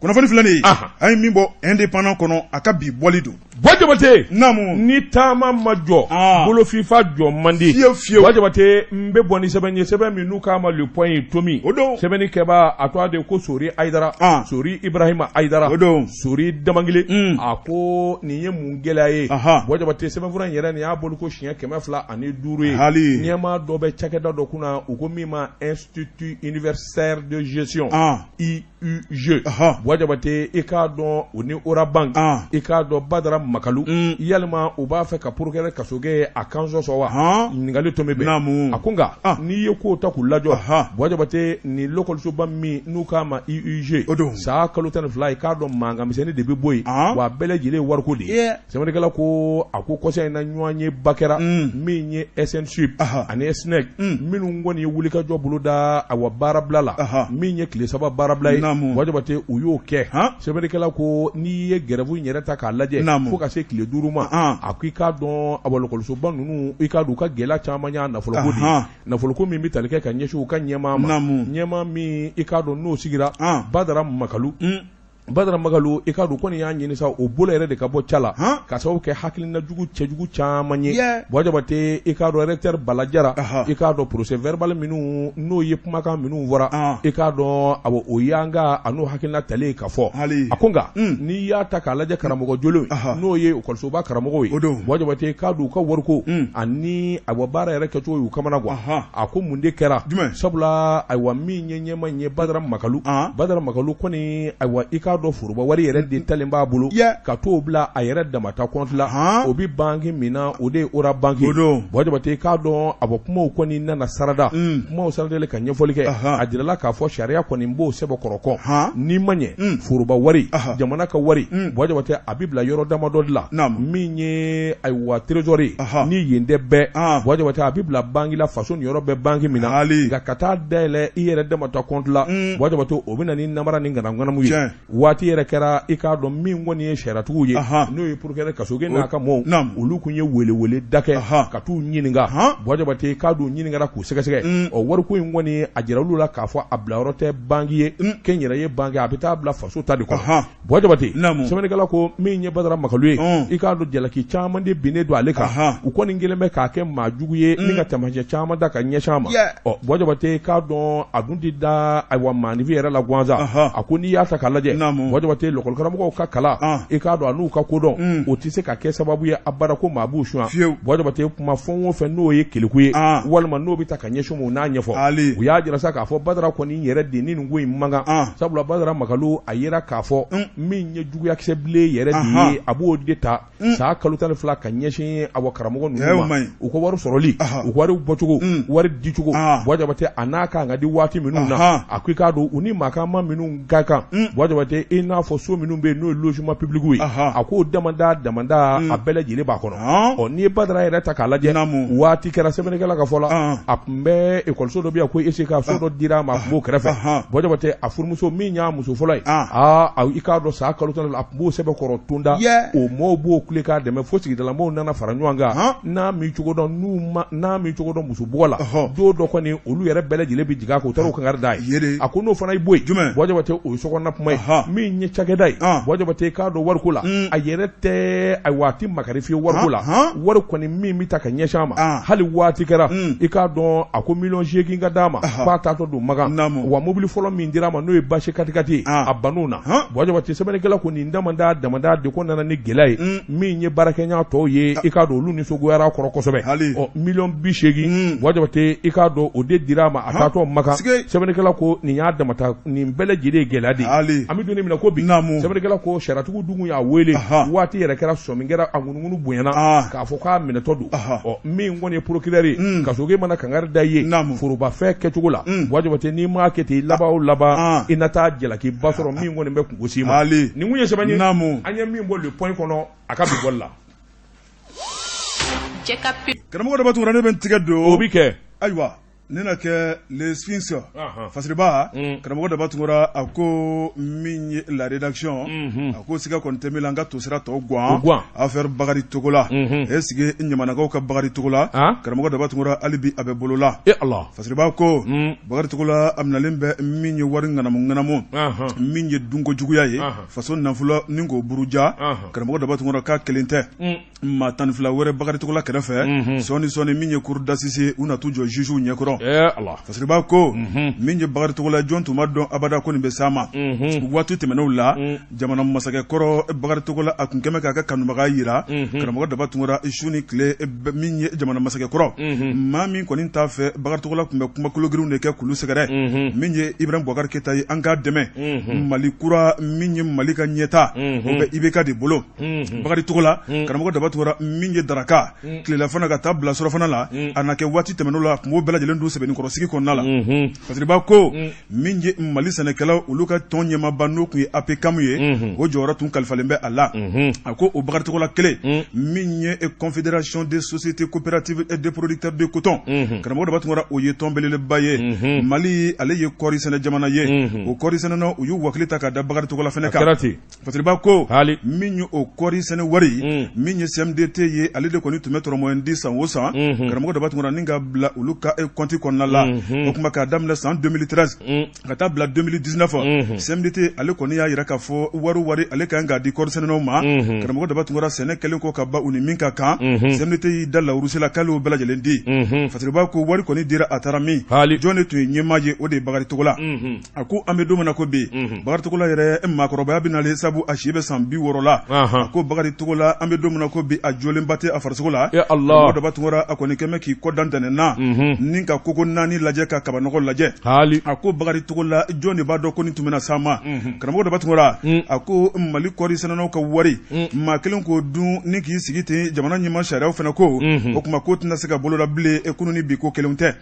Speaker 2: Kunnafoni filɛ nin ye an ye min bɔ Indépendant kɔnɔ a ka bi bɔli don.
Speaker 1: Buwa Jabate naamu ni taama ma jɔ bolofifa jɔ man di fiyewu fiyewu. Buwa Jabate n bɛ bɔ ni sɛbɛn ye sɛbɛn min n'u k'a ma Le Point Tomi o don sɛbɛnnikɛbaa a tɔgɔ de ko Sori Ayidara Sori Ibrahima Ayidara o don Sori Damangile a ko nin ye mun gɛlɛya ye Buwa Jabate sɛbɛnfura in yɛrɛ nin y'a bɔli ko siɲɛ 205 ye hali ɲɛmaa dɔ bɛ cakɛda dɔ kunna u ko min ma Institut universitaire de gestion IUG Buwa Jabate i k'a dɔn o ni Orabank i k'a dɔn Badara Makalu yalima u b'a fɛ ka procureur Kasoge a kan sɔsɔ wa ɲininkali tomi bɛ a ko nka n'i ye kow ta k'u lajɔ Buwa Jabate nin lakɔlisoba min n'u k'a ma IUG o don san kalo 12 i k'a dɔn mankanmisɛnnin de bɛ bɔ yen wa a bɛɛ lajɛlen ye wariko de ye. Sɛbɛnnikɛla ko a ko kɔsa in na ɲɔgɔnyeba kɛra min ye SNSUP ani SNEC minnu kɔni ye wulikajɔ boloda awa baarabila la min ye tile 3 baarabila ye Buwa Jabate u y'o kɛ sɛbɛnnikɛla ko n'i ye grève in yɛrɛ ta k'a lajɛ fo ka se tile 5 ma a ko i k'a dɔn awa lakɔlisoba ninnu i k'a dɔn u ka gɛlɛya caman y'a nafoloko de ye nafoloko min bɛ tali kɛ ka ɲɛsin u ka ɲɛmaa ma ɲɛmaa min i k'a dɔn n'o sigira Badara Makalu Badara Makalu i k'a dɔn kɔni y'a ɲini sa o bolo yɛrɛ de ka bɔ ca la ka sababu kɛ hakilina jugu cɛjugu caman ye Buwa Jabate i k'a dɔn recteur Bala Jara i k'a dɔn procès verbal minnu n'o ye kumakan minnu fɔra i k'a dɔn awɔ o y'an ka a n'o hakilina talen ka fɔ a ko nka n'i y'a ta k'a lajɛ karamɔgɔ jolenw n'o ye ekɔlisoba karamɔgɔw ye Buwa Jabate i k'a dɔn u ka wariko ani awa baara yɛrɛ kɛcogo y'u kamana gan a ko mun de kɛra sabula ayiwa min ye ɲɛmaa in ye Badara Makalu Badara Makalu kɔni ayiwa i k'a dɔn foroba wari yɛrɛ de talen b'a bolo ka t'o bila a yɛrɛ damata compte la o bɛ banque min na o de ye Orabank ye Buwa Jabate i k'a dɔn a kumaw kɔni nana sarada kumaw saradalen ka ɲɛfɔli kɛ a jirala k'a fɔ sariya kɔni b'o sɛbɛkɔrɔ kɔn n'i ma ɲɛ foroba wari jamana ka wari Buwa Jabate a bɛ bila yɔrɔ damadɔ de la min ye ayiwa trésor ye ni yen tɛ bɛɛ Buwa Jabate a bɛ bila banque la faso niyɔrɔ bɛ banque min na nka ka taa dayɛlɛ i yɛrɛ damata compte la Buwa Jabate o bɛ na ni namara ni ŋanamuŋanamu ye waati yɛrɛ kɛra i k'a dɔn min kɔni ye sariyatigiw ye n'o ye procureur Kasoge n'a ka mɔɔw olu tun ye welewele da kɛ ka t'u ɲininka Buwa Jabate i k'a dɔn ɲininkara k'u sɛgɛsɛgɛ ɔ wariko in kɔni a jira olu la k'a fɔ a bilayɔrɔ tɛ banque ye kɛnyɛrɛye banque a bɛ taa bila faso ta de kɔnɔ Buwa Jabate sɛbɛnnikɛla ko min ye Badara Makalu ye i k'a dɔn jalaki caman de binnen don ale kan u kɔni kɛlen bɛ k'a kɛ maa jugu ye ni ka taamasiyɛn caman da ka ɲɛsin a ma ɔ Buwa Jabate i k'a dɔn a dun tɛ da ayiwa maaninfin yɛrɛ la gansan a ko n'i y'a ta k'a lajɛ Buwa Jabate lakɔlikaramɔgɔw ka kalan i k'a dɔn a n'u ka kodɔn o tɛ se ka kɛ sababu ye abada ko maa b'u suɲɛ Buwa Jabate kuma fɛn o fɛn n'o ye keleku ye walima n'o bɛ ta ka ɲɛsin u ma u n'a ɲɛfɔ u y'a jira sa k'a fɔ Badara kɔni yɛrɛ de ni nin ko in man kan sabula Badara Makalu a yera k'a fɔ min ye juguyakisɛ bilen yɛrɛ de ye a b'o de ta san kalo 12 ka ɲɛsin awa karamɔgɔ ninnu ma u ka wari sɔrɔli u ka wari bɔcogo wari dicogo Buwa Jabate a n'a kan ka di waati minnu na a ko i k'a dɔn u ni maakanma minnu ka kan Buwa Jabate i n'a fɔ so minnu bɛ yen n'o ye logement public ye a k'o damada damada a bɛɛ lajɛlen b'a kɔnɔ ɔ n'i ye Badara yɛrɛ ta k'a lajɛ waati kɛra sɛbɛnnikɛla ka fɔ la a tun bɛ ekɔliso dɔ bɛ yan ko ECK so dɔ dira a ma a tun b'o kɛrɛfɛ Buwa Jabate a furumuso min y'a muso fɔlɔ ye aa i k'a dɔn san kalo tan a tun b'o sɛbɛkɔrɔ tonda o mɔɔw b'o kule k'a dɛmɛ fo sigidalamɔgɔw nana fara ɲɔgɔn kan n'a m'i cogo dɔn n'u n'a m'i cogo dɔn muso bugɔ la don dɔ kɔni olu yɛrɛ bɛɛ lajɛlen bɛ jigin a kan u taara o kankari d'a ye a ko n'o fana y'i bɔ yen Buwa Jabate o ye sokɔnɔna kuma ye min ye cakɛda ye Buwa Jabate i k'a dɔn wariko la a yɛrɛ tɛ ayiwa a tɛ makari fiyewu wariko la wari kɔni min bɛ ta ka ɲɛsin a ma hali waati kɛra i k'a dɔn a ko miliyɔn 8 ka d'a ma k'a taatɔ don Makan wa mobili fɔlɔ min dira a ma n'o ye basi katikati ye a bann'o na Buwa Jabate sɛbɛnnikɛla ko nin damada damada de ko nana ni gɛlɛya ye min ye baarakɛɲɔgɔn tɔw ye i k'a dɔn olu nisɔngoyara a kɔrɔ kosɛbɛ ɔ miliyɔn 80 Buwa Jabate i k'a dɔn o de dira a ma a taatɔ Makan sɛbɛnnikɛla ko nin y'a damata nin bɛɛ lajɛlen ye gɛlɛya de ye an bɛ don kelen minɛ ko bi sɛbɛnnikɛla ko sariyatigiw dun y'a wele waati yɛrɛ kɛra sɔmi kɛra a ŋunuŋunu bonyana k'a fɔ k'a minɛtɔ don ɔ min kɔni ye procureur ye kasoge mana kangari da i ye forobafɛn kɛcogo la Buwa Jabate n'i m'a kɛ ten i laban o laban i na taa jalakiba sɔrɔ min kɔni bɛ kunko s'i ma nin kun ye sɛbɛn ye an ye min bɔ Le Point kɔnɔ a ka bi bɔli la.
Speaker 2: Karamɔgɔ Daba Tunkara ne bɛ n tigɛ don
Speaker 1: o bɛ kɛ
Speaker 2: ayiwa ne na kɛ Le Sphinx Fasiriba karamɔgɔ Daba Tunkara a ko min ye la rédaction a ko siga kɔni tɛ min la an ka tosira tɔ gan affaire Bakari Togola est-ce que ɲamanakaw ka Bakari Togola karamɔgɔ Daba Tunkara hali bi a bɛ bolo la Fasiriba ko Bakari Togola a minɛlen bɛ min ye wari ŋanamu ŋanamu min ye dunko juguya ye faso nafolo ni k'o buruja karamɔgɔ Daba Tunkara k'a kelen tɛ maa 12 wɛrɛ Bakari Togola kɛrɛfɛ sɔɔni sɔɔni min ye cour d'assises u na t'u jɔ jugew ɲɛkɔrɔ Fasiriba ko min ye Bakari Togola jɔn tun b'a dɔn abada ko nin bɛ s'a ma waati tɛmɛnenw la jamana masakɛ kɔrɔ Bakari Togola a tun kɛmɛ k'a ka kanubaga jira karamɔgɔ Daba Tunkara su ni tile min ye jamana masakɛ kɔrɔ maa min kɔni t'a fɛ Bakari Togola tun bɛ kuma kologirinw de kɛ k'olu sɛgɛrɛ min ye Ibrahim Boubacar Keita ye an k'a dɛmɛ Mali kura min ye Mali ka ɲɛtaa o bɛ IBK de bolo Bakari Togola karamɔgɔ Daba Tunkara min ye daraka tilelafana ka taa bila surafana la a na kɛ waati tɛmɛnenw la a tun b'o bɛɛ lajɛlen dun sɛbɛnnikɔrɔ sigi kɔnɔna la Fasiriba ko min ye Mali sɛnɛkɛlaw olu ka tɔn ɲɛmaaba n'o tun ye APCAM ye o jɔyɔrɔ tun kalifalen bɛ a la a ko o Bakari Togola kelen min ye confédération des sociétés coopératives et de producteurs de coton karamɔgɔ Daba Tunkara o ye tɔn belebeleba ye Mali ale ye kɔɔri sɛnɛ jamana ye o kɔɔri sɛnɛnaw u y'u wakili ta ka da Bakari Togola fana kan Fasiriba ko
Speaker 1: hali
Speaker 2: min ye o kɔɔri sɛnɛ wari min ye CMDT ye ale de kɔni tun bɛ tɔrɔmɔ di san o san karamɔgɔ Daba Tunkara ni ka bila olu ka kɔnti kɔnɔna la o tuma k'a daminɛ san 2013 ka taa bila 2019 CMDT ale kɔni y'a jira k'a fɔ wari wari ale ka kan k'a di kɔɔri sɛnɛnaw ma karamɔgɔ Daba Tunkara sɛnɛ kɛlen kɔ ka ban u ni min ka kan CMDT y'i da lawurusi la k'ale y'o bɛɛ lajɛlen di Fasiriba ko wari kɔni dira a taara min jɔn de tun ye ɲɛmaa ye o de ye Bakari Togola a ko an bɛ don min na ko bi Bakari Togola yɛrɛ maakɔrɔbaya bɛ nalen sabu a si bɛ san 60 la a ko Bakari Togola an bɛ don min na ko bi a jɔlenba tɛ a farisogo la karamɔgɔ Daba Tunkara a kɔni kɛmɛ k'i kɔ da ntɛnɛn na ni ka koko naani lajɛ ka kabanɔgɔ lajɛ a ko Bakari Togola jɔn de b'a dɔn ko nin tun bɛna s'a ma karamɔgɔ Daba Tunkara a ko Mali kɔɔri sɛnɛnaw ka wari maa kelen k'o dun ni k'i sigi ten jamana ɲɛmaa sariyaw fana ko o tuma k'o tɛna se ka boloda bilen kunun ni bi ko kelen tɛ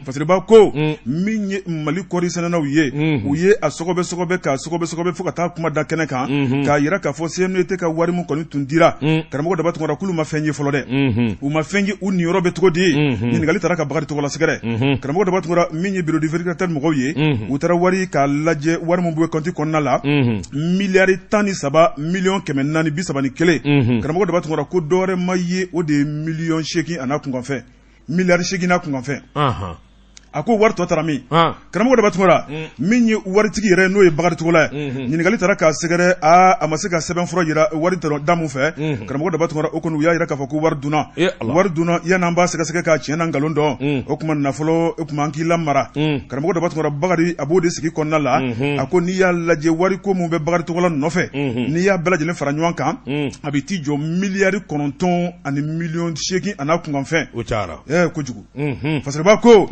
Speaker 2: Fasiriba ko min ye Mali kɔɔri sɛnɛnaw ye u ye a sɔgɔbɛ sɔgɔbɛ k'a sɔgɔbɛ sɔgɔbɛ fo ka taa kuma da kɛnɛ kan k'a jira k'a fɔ CMDT ka wari min kɔni tun dira karamɔgɔ Daba Tunkara k'olu ma fɛn ye fɔlɔ dɛ u ma fɛn ye u niyɔrɔ bɛ cogo di ɲininkali taara ka Bakari Togola sɛgɛrɛ karamɔgɔ Daba Tunkara min ye bureau du vérificateur mɔgɔw ye u taara wari k'a lajɛ wari min bɛ kɔnti kɔnɔna la miliyari 13 miliyɔn 431 karamɔgɔ Daba Tunkara ko dɔwɛrɛ ma ye o de ye miliyɔn 8 a n'a kunkanfɛn miliyari 8 n'a kunkanfɛn a ko wari tɔ taara min karamɔgɔ Daba Tunkara min ye waritigi yɛrɛ n'o ye Bakari Togola ye ɲininkali taara k'a sɛgɛrɛ aa a ma se ka sɛbɛnfura jira wari da min fɛ karamɔgɔ Daba Tunkara o kɔni u y'a jira k'a fɔ ko wari dunna wari dunna yan'an b'a sɛgɛsɛgɛ k'a tiɲɛ n'a nkalon dɔn o tuma nafolo o tuma an k'i lamara karamɔgɔ Daba Tunkara Bakari a b'o de sigi kɔnɔna la a ko n'i y'a lajɛ wari ko min bɛ Bakari Togola nɔfɛ n'i y'a bɛɛ lajɛlen fara ɲɔgɔn kan a bɛ t'i jɔ miliyari 9 ani miliyɔn 8 a n'a kunkanfɛn
Speaker 1: o cayara
Speaker 2: kojugu Fasiriba ko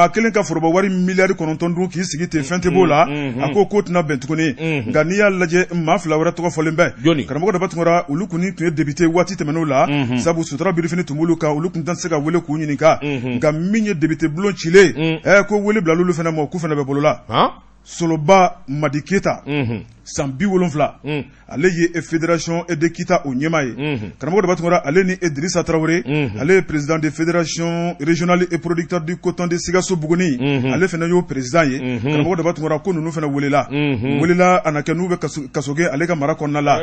Speaker 2: maa kelen ka foroba wari miliyari 9 dun k'i sigi ten fɛn tɛ b'o la a ko k'o tɛna bɛn tuguni nka n'i y'a lajɛ maa fila wɛrɛ tɔgɔ fɔlen bɛ
Speaker 1: jɔni
Speaker 2: karamɔgɔ Daba Tunkara olu kɔni tun ye député waati tɛmɛnenw la sabu sutura birifini tun b'olu kan olu tun tɛ se ka wele k'u ɲininka nka min ye député bulon cilen ko wele bila olu fana ma k'u fana bɛ bolola Soloba Madi Keyita san 70 ale ye fédération de Kita o ɲɛmaa ye karamɔgɔ Daba Tunkara ale ni Dirisa Tarawele ale ye président de fédération régionale et producteur du coton de Sikaso Buguni ale fana y'o président ye karamɔgɔ Daba Tunkara ko ninnu fana welela welela a na kɛ n'u bɛ Kasoge ale ka mara kɔnɔna la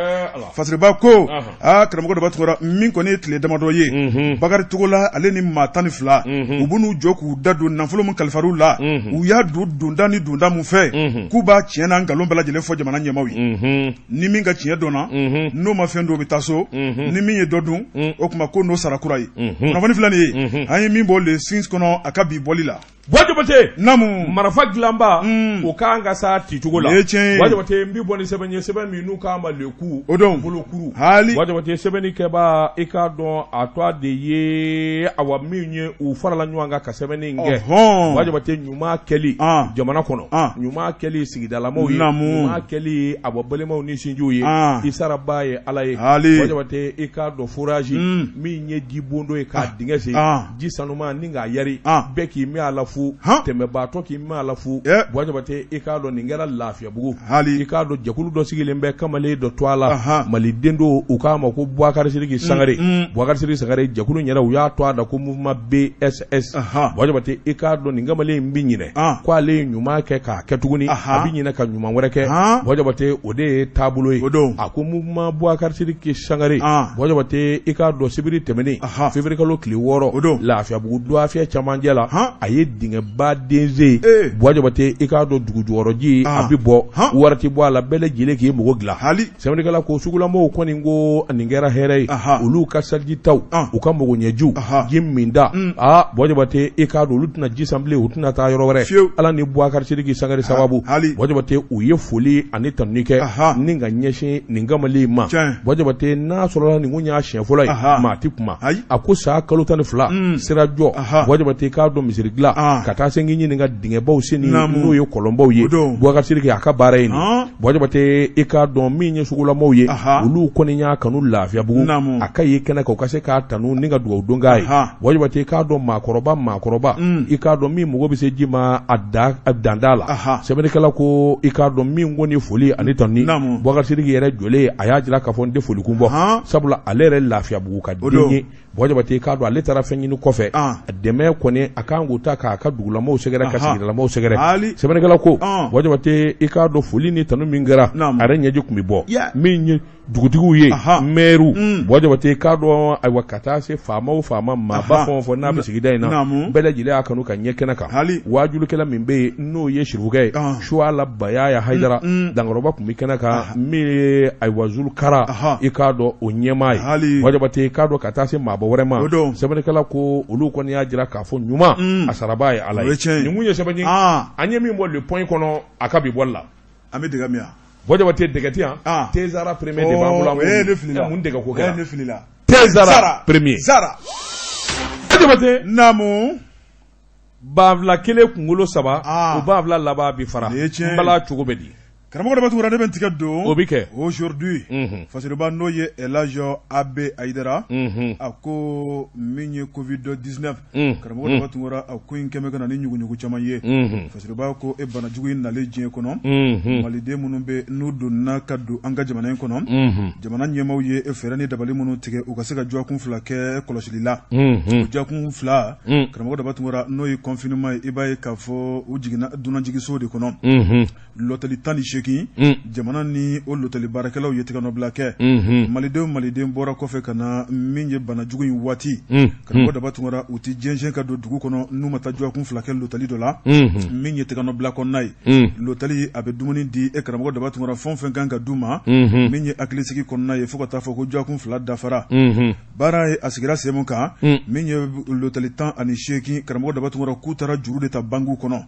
Speaker 2: Fasiriba ko aa karamɔgɔ Daba Tunkara min kɔni ye tile damadɔ ye Bakari Togola ale ni maa 12 u bɛn'u jɔ k'u da don nafolo min kalifar'u la u y'a don donda ni donda min fɛ k'u b'a tiɲɛ n'a nkalon bɛɛ lajɛlen fɔ jamana ɲɛmaaw ye ni min ka tiɲɛ dɔnna n'o ma fɛn dun o bɛ taa so ni min ye dɔ dun o tuma ko n'o sara kura ye kunnafoni filɛ nin ye an ye min bɔ Le Sphinx kɔnɔ a ka bi bɔli la.
Speaker 1: Buwa Jabate,
Speaker 2: naamu,
Speaker 1: marifa dilanba o kan ka s'a cicogo la.
Speaker 2: Nin ye tiɲɛ ye.
Speaker 1: Buwa Jabate, n bɛ bɔ ni sɛbɛn ye, sɛbɛn min n'u k'a ma Le Coup,
Speaker 2: o don
Speaker 1: bolokuru.
Speaker 2: Haali.
Speaker 1: Buwa Jabate, sɛbɛnnikɛbaa, i k'a dɔn a tɔgɔ de ye, awa, min ye u farala ɲɔgɔn kan ka sɛbɛnni in kɛ. Buwa Jabate, ɲuman kɛli jamana kɔnɔ, ɲuman kɛli sigidalamaw ye, ɲuman kɛli awa balimaw ni sinjiw ye, i sarabaa ye Ala ye.
Speaker 2: Haali.
Speaker 1: Buwa Jabate, i k'a dɔn forage min ye jibondo ye k'a dingɛ sen, ji sanuma ni k'a yari, bɛɛ k'i min a la fu, tɛmɛbaatɔ k'i min a la fu. Buwa Jabate, i k'a dɔn nin kɛra Lafiyabugu. I k'a dɔn jɛkulu dɔ sigilen bɛ kamalen dɔ tɔgɔ la, maliden don, u k'a ma ko Bubakari Sidiki Sangare. Bubakari Sidiki Sangare, jɛkulu yɛrɛ, u y'a tɔgɔ da ko mouvement BSS. Buwa Jabate, i k'a dɔn nin kamalen in bɛ ɲinɛ ko ale ye ɲuman kɛ k'a kɛ tuguni, a bɛ ɲinɛ ka ɲuman wɛrɛ kɛ. Buwa Jabate, o de ye taabolo ye. A ko mouvement Bubakari Sidiki Sangare, Buwa Jabate, i k'a dɔn sibiri tɛmɛnen, février kalo tile 6,
Speaker 2: o don,
Speaker 1: Lafiyabugu dɔgɔfiyɛ camancɛ la, a ye dingɛba den sen. Buwa Jabate, i k'a dɔn dugu jukɔrɔji a bɛ bɔ, wari tɛ bɔ a la, bɛɛ lajɛlen k'i mago dilan. Sɛbɛnnikɛla ko sugulamɔgɔw kɔni ko nin kɛra hɛrɛ ye, olu ka selijitaw, u ka magoɲɛjiw, ji minta, aa Buwa Jabate, i k'a dɔn olu tɛna ji san bilen, u tɛna taa yɔrɔ wɛrɛ, Ala ni Bubakari Sidiki Sangare sababu. Buwa Jabate, u ye foli ani tanuni kɛ ni ka ɲɛsin nin kamalen in ma. Buwa Jabate, n'a sɔrɔla nin kun y'a siɲɛ fɔlɔ ye, maa tɛ kuma. A ko san kalo 12 sirajɔ, Buwa Jabate, i k'a dɔn misiri dilan ka taa se k'i ɲininka dingɛbaw senni, n'o ye kɔlɔnbaw ye, Bubakari Sidiki a ka baara ye nin. Buwa Jabate, i k'a dɔn min ye sugulamaw ye, olu kɔni y'a kanu Lafiyabugu a ka ye kɛnɛ kan, u ka se k'a tanu ni ka dugawu don k'a ye. Buwa Jabate, i k'a dɔn maakɔrɔba maakɔrɔba, i k'a dɔn min mago bɛ se ji ma a dan t'a la. Sɛbɛnnikɛla ko i k'a dɔn min ko ni foli ani tanuni, Bubakari Sidiki yɛrɛ jɔlen, a y'a jira k'a fɔ n tɛ foli kun bɔ, sabula ale yɛrɛ Lafiyabugu ka den ye. Buwa Jabate, i k'a dɔn ale taara fɛn ɲini kɔfɛ, a dɛmɛ kɔni a kan k'o ta k'a ka dugulamaw sɛgɛrɛ, ka sigidalamaw sɛgɛrɛ. Sɛbɛnnikɛla ko Buwa Jabate, i k'a dɔn foli ni tanu min kɛra, a yɛrɛ ɲɛji tun bɛ bɔ. Min ye dugutigiw ye, mɛriw, Buwa Jabate, i k'a dɔn ayiwa ka taa se faama o faama, maaba fɛn o fɛn n'a bɛ sigida in na, bɛɛ lajɛlen y'a kanu ka ɲɛ kɛnɛ kan. Waajulikɛla min bɛ yen n'o ye sirifukɛ ye, Suwala Bayaya Hayidara, dankɔrɔba tun bɛ kɛnɛ kan, min ye ayiwa Zulukara, i k'a dɔn o ɲɛmaa ye. Buwa Jabate, i k'a dɔn ka taa se maaba wɛrɛ ma. Sɛbɛnnikɛla ko olu kɔni y'a jira k'a fɔ ɲuman a sarabaa ye Ala ye. Nin kun ye sɛbɛn ye an ye min bɔ Le Point kɔnɔ a ka bi bɔli la.
Speaker 2: An bɛ dɛgɛ min yan.
Speaker 1: Buwa Jabate, dɛgɛ tɛ yan. Tezara premier de b'an bolo.
Speaker 2: Ne filila.
Speaker 1: Mun dɛgɛ ko kɛra?
Speaker 2: Ne filila.
Speaker 1: Tezara premier.
Speaker 2: Zara.
Speaker 1: Buwa Jabate.
Speaker 2: Naamu.
Speaker 1: Banfula kelen kunkolo saba, o banfula laban bi fara.
Speaker 2: Nin ye tiɲɛ ye.
Speaker 1: N bala cogo bɛ di?
Speaker 2: Karamɔgɔ Daba Tunkara, ne bɛ n tigɛ don.
Speaker 1: O bɛ kɛ.
Speaker 2: Aujourd'hui. Fasiriba n'o ye Elhaji AB Hayidara. A ko min ye Covid 19. Karamɔgɔ Daba Tunkara, a ko in kɛmɛ ka na ni ɲuguɲugu caman ye. Fasiriba ko e bana jugu in nalen diɲɛ kɔnɔ, maliden minnu bɛ n'u donna ka don an ka jamana in kɔnɔ, jamana ɲɛmaaw ye fɛɛrɛ ni dabali minnu tigɛ u ka se ka dɔgɔkun 2 kɛ kɔlɔsili la. O dɔgɔkun 2, karamɔgɔ Daba Tunkara, n'o ye confinement ye, i b'a ye k'a fɔ u jiginna dunanjiginso de kɔnɔ. Lɔtɛli 18, jamana ni o lɔtɛli baarakɛlaw ye tɛgɛnɔbila kɛ. Maliden o maliden bɔra kɔfɛ ka na min ye bana jugu in waati, karamɔgɔ Daba Tunkara, u tɛ jɛnsɛn ka don dugu kɔnɔ n'u ma taa dɔgɔkun 2 kɛ lɔtɛli dɔ la min ye tɛgɛnɔbila kɔnɔna ye. Lɔtɛli a bɛ dumuni di e karamɔgɔ Daba Tunkara, fɛn o fɛn kan ka d'u ma min ye hakilisigi kɔnɔna ye, fo ka taa fɔ ko dɔgɔkun 2 dafara. Baara ye a sigira sen min kan, min ye lotɛli 18, karamɔgɔ Daba Tunkara, k'u taara juru de ta bankiw kɔnɔ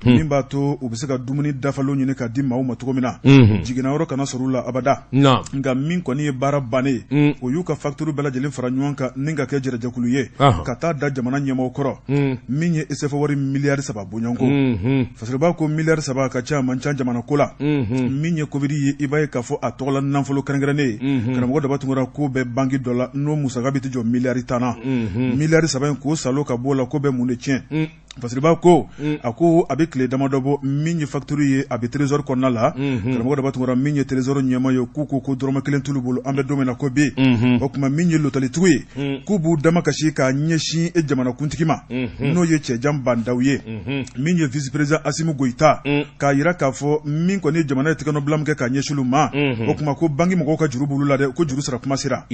Speaker 2: min b'a to u bɛ se ka dumuni dafalen ɲini k'a di maaw ma cogo min na, jiginna yɔrɔ kana sɔrɔ u la abada. Nka min kɔni ye baara bannen ye, o y'u ka facture bɛɛ lajɛlen fara ɲɔgɔn kan ni ka kɛ jɛrɛjɛkulu ye ka taa da jamana ɲɛmaaw kɔrɔ, min ye CFA wari miliyari 3 bɔɲɔgɔnko. Fasiriba ko miliyari 3 ka ca, man ca jamana ko la. Min ye Covid ye, i b'a ye k'a fɔ a tɔgɔla nafolo kɛrɛnkɛrɛnnen ye, karamɔgɔ Daba Tunkara, k'o bɛ banki dɔ la, n'o musaka bɛ t'i jɔ miliyari 10 na. Miliyari 3 in k'o salo ka bɔ o la, k'o bɛ mun de tiɲɛ? Fasiriba ko a ko a bɛ tile damadɔ bɔ, min ye facture ye, a bɛ trésor kɔnɔna la. Karamɔgɔ Daba Tunkara, min ye trésor ɲɛmaa ye, k'u ko ko dɔrɔmɛ kelen t'olu bolo an bɛ don min na ko bi. O tuma min ye lotɛlitigiw ye, k'u b'u damakasi k'a ɲɛsin e jamanakuntigi ma, n'o ye Cɛjan Ba Ndaw ye, min ye vice président Asimi Goyita, k'a jira k'a fɔ min kɔni ye jamana ye tɛgɛnɔbila min kɛ k'a ɲɛsin olu ma, o tuma ko banki mɔgɔw ka juru b'olu la dɛ, ko juru sara kuma sera.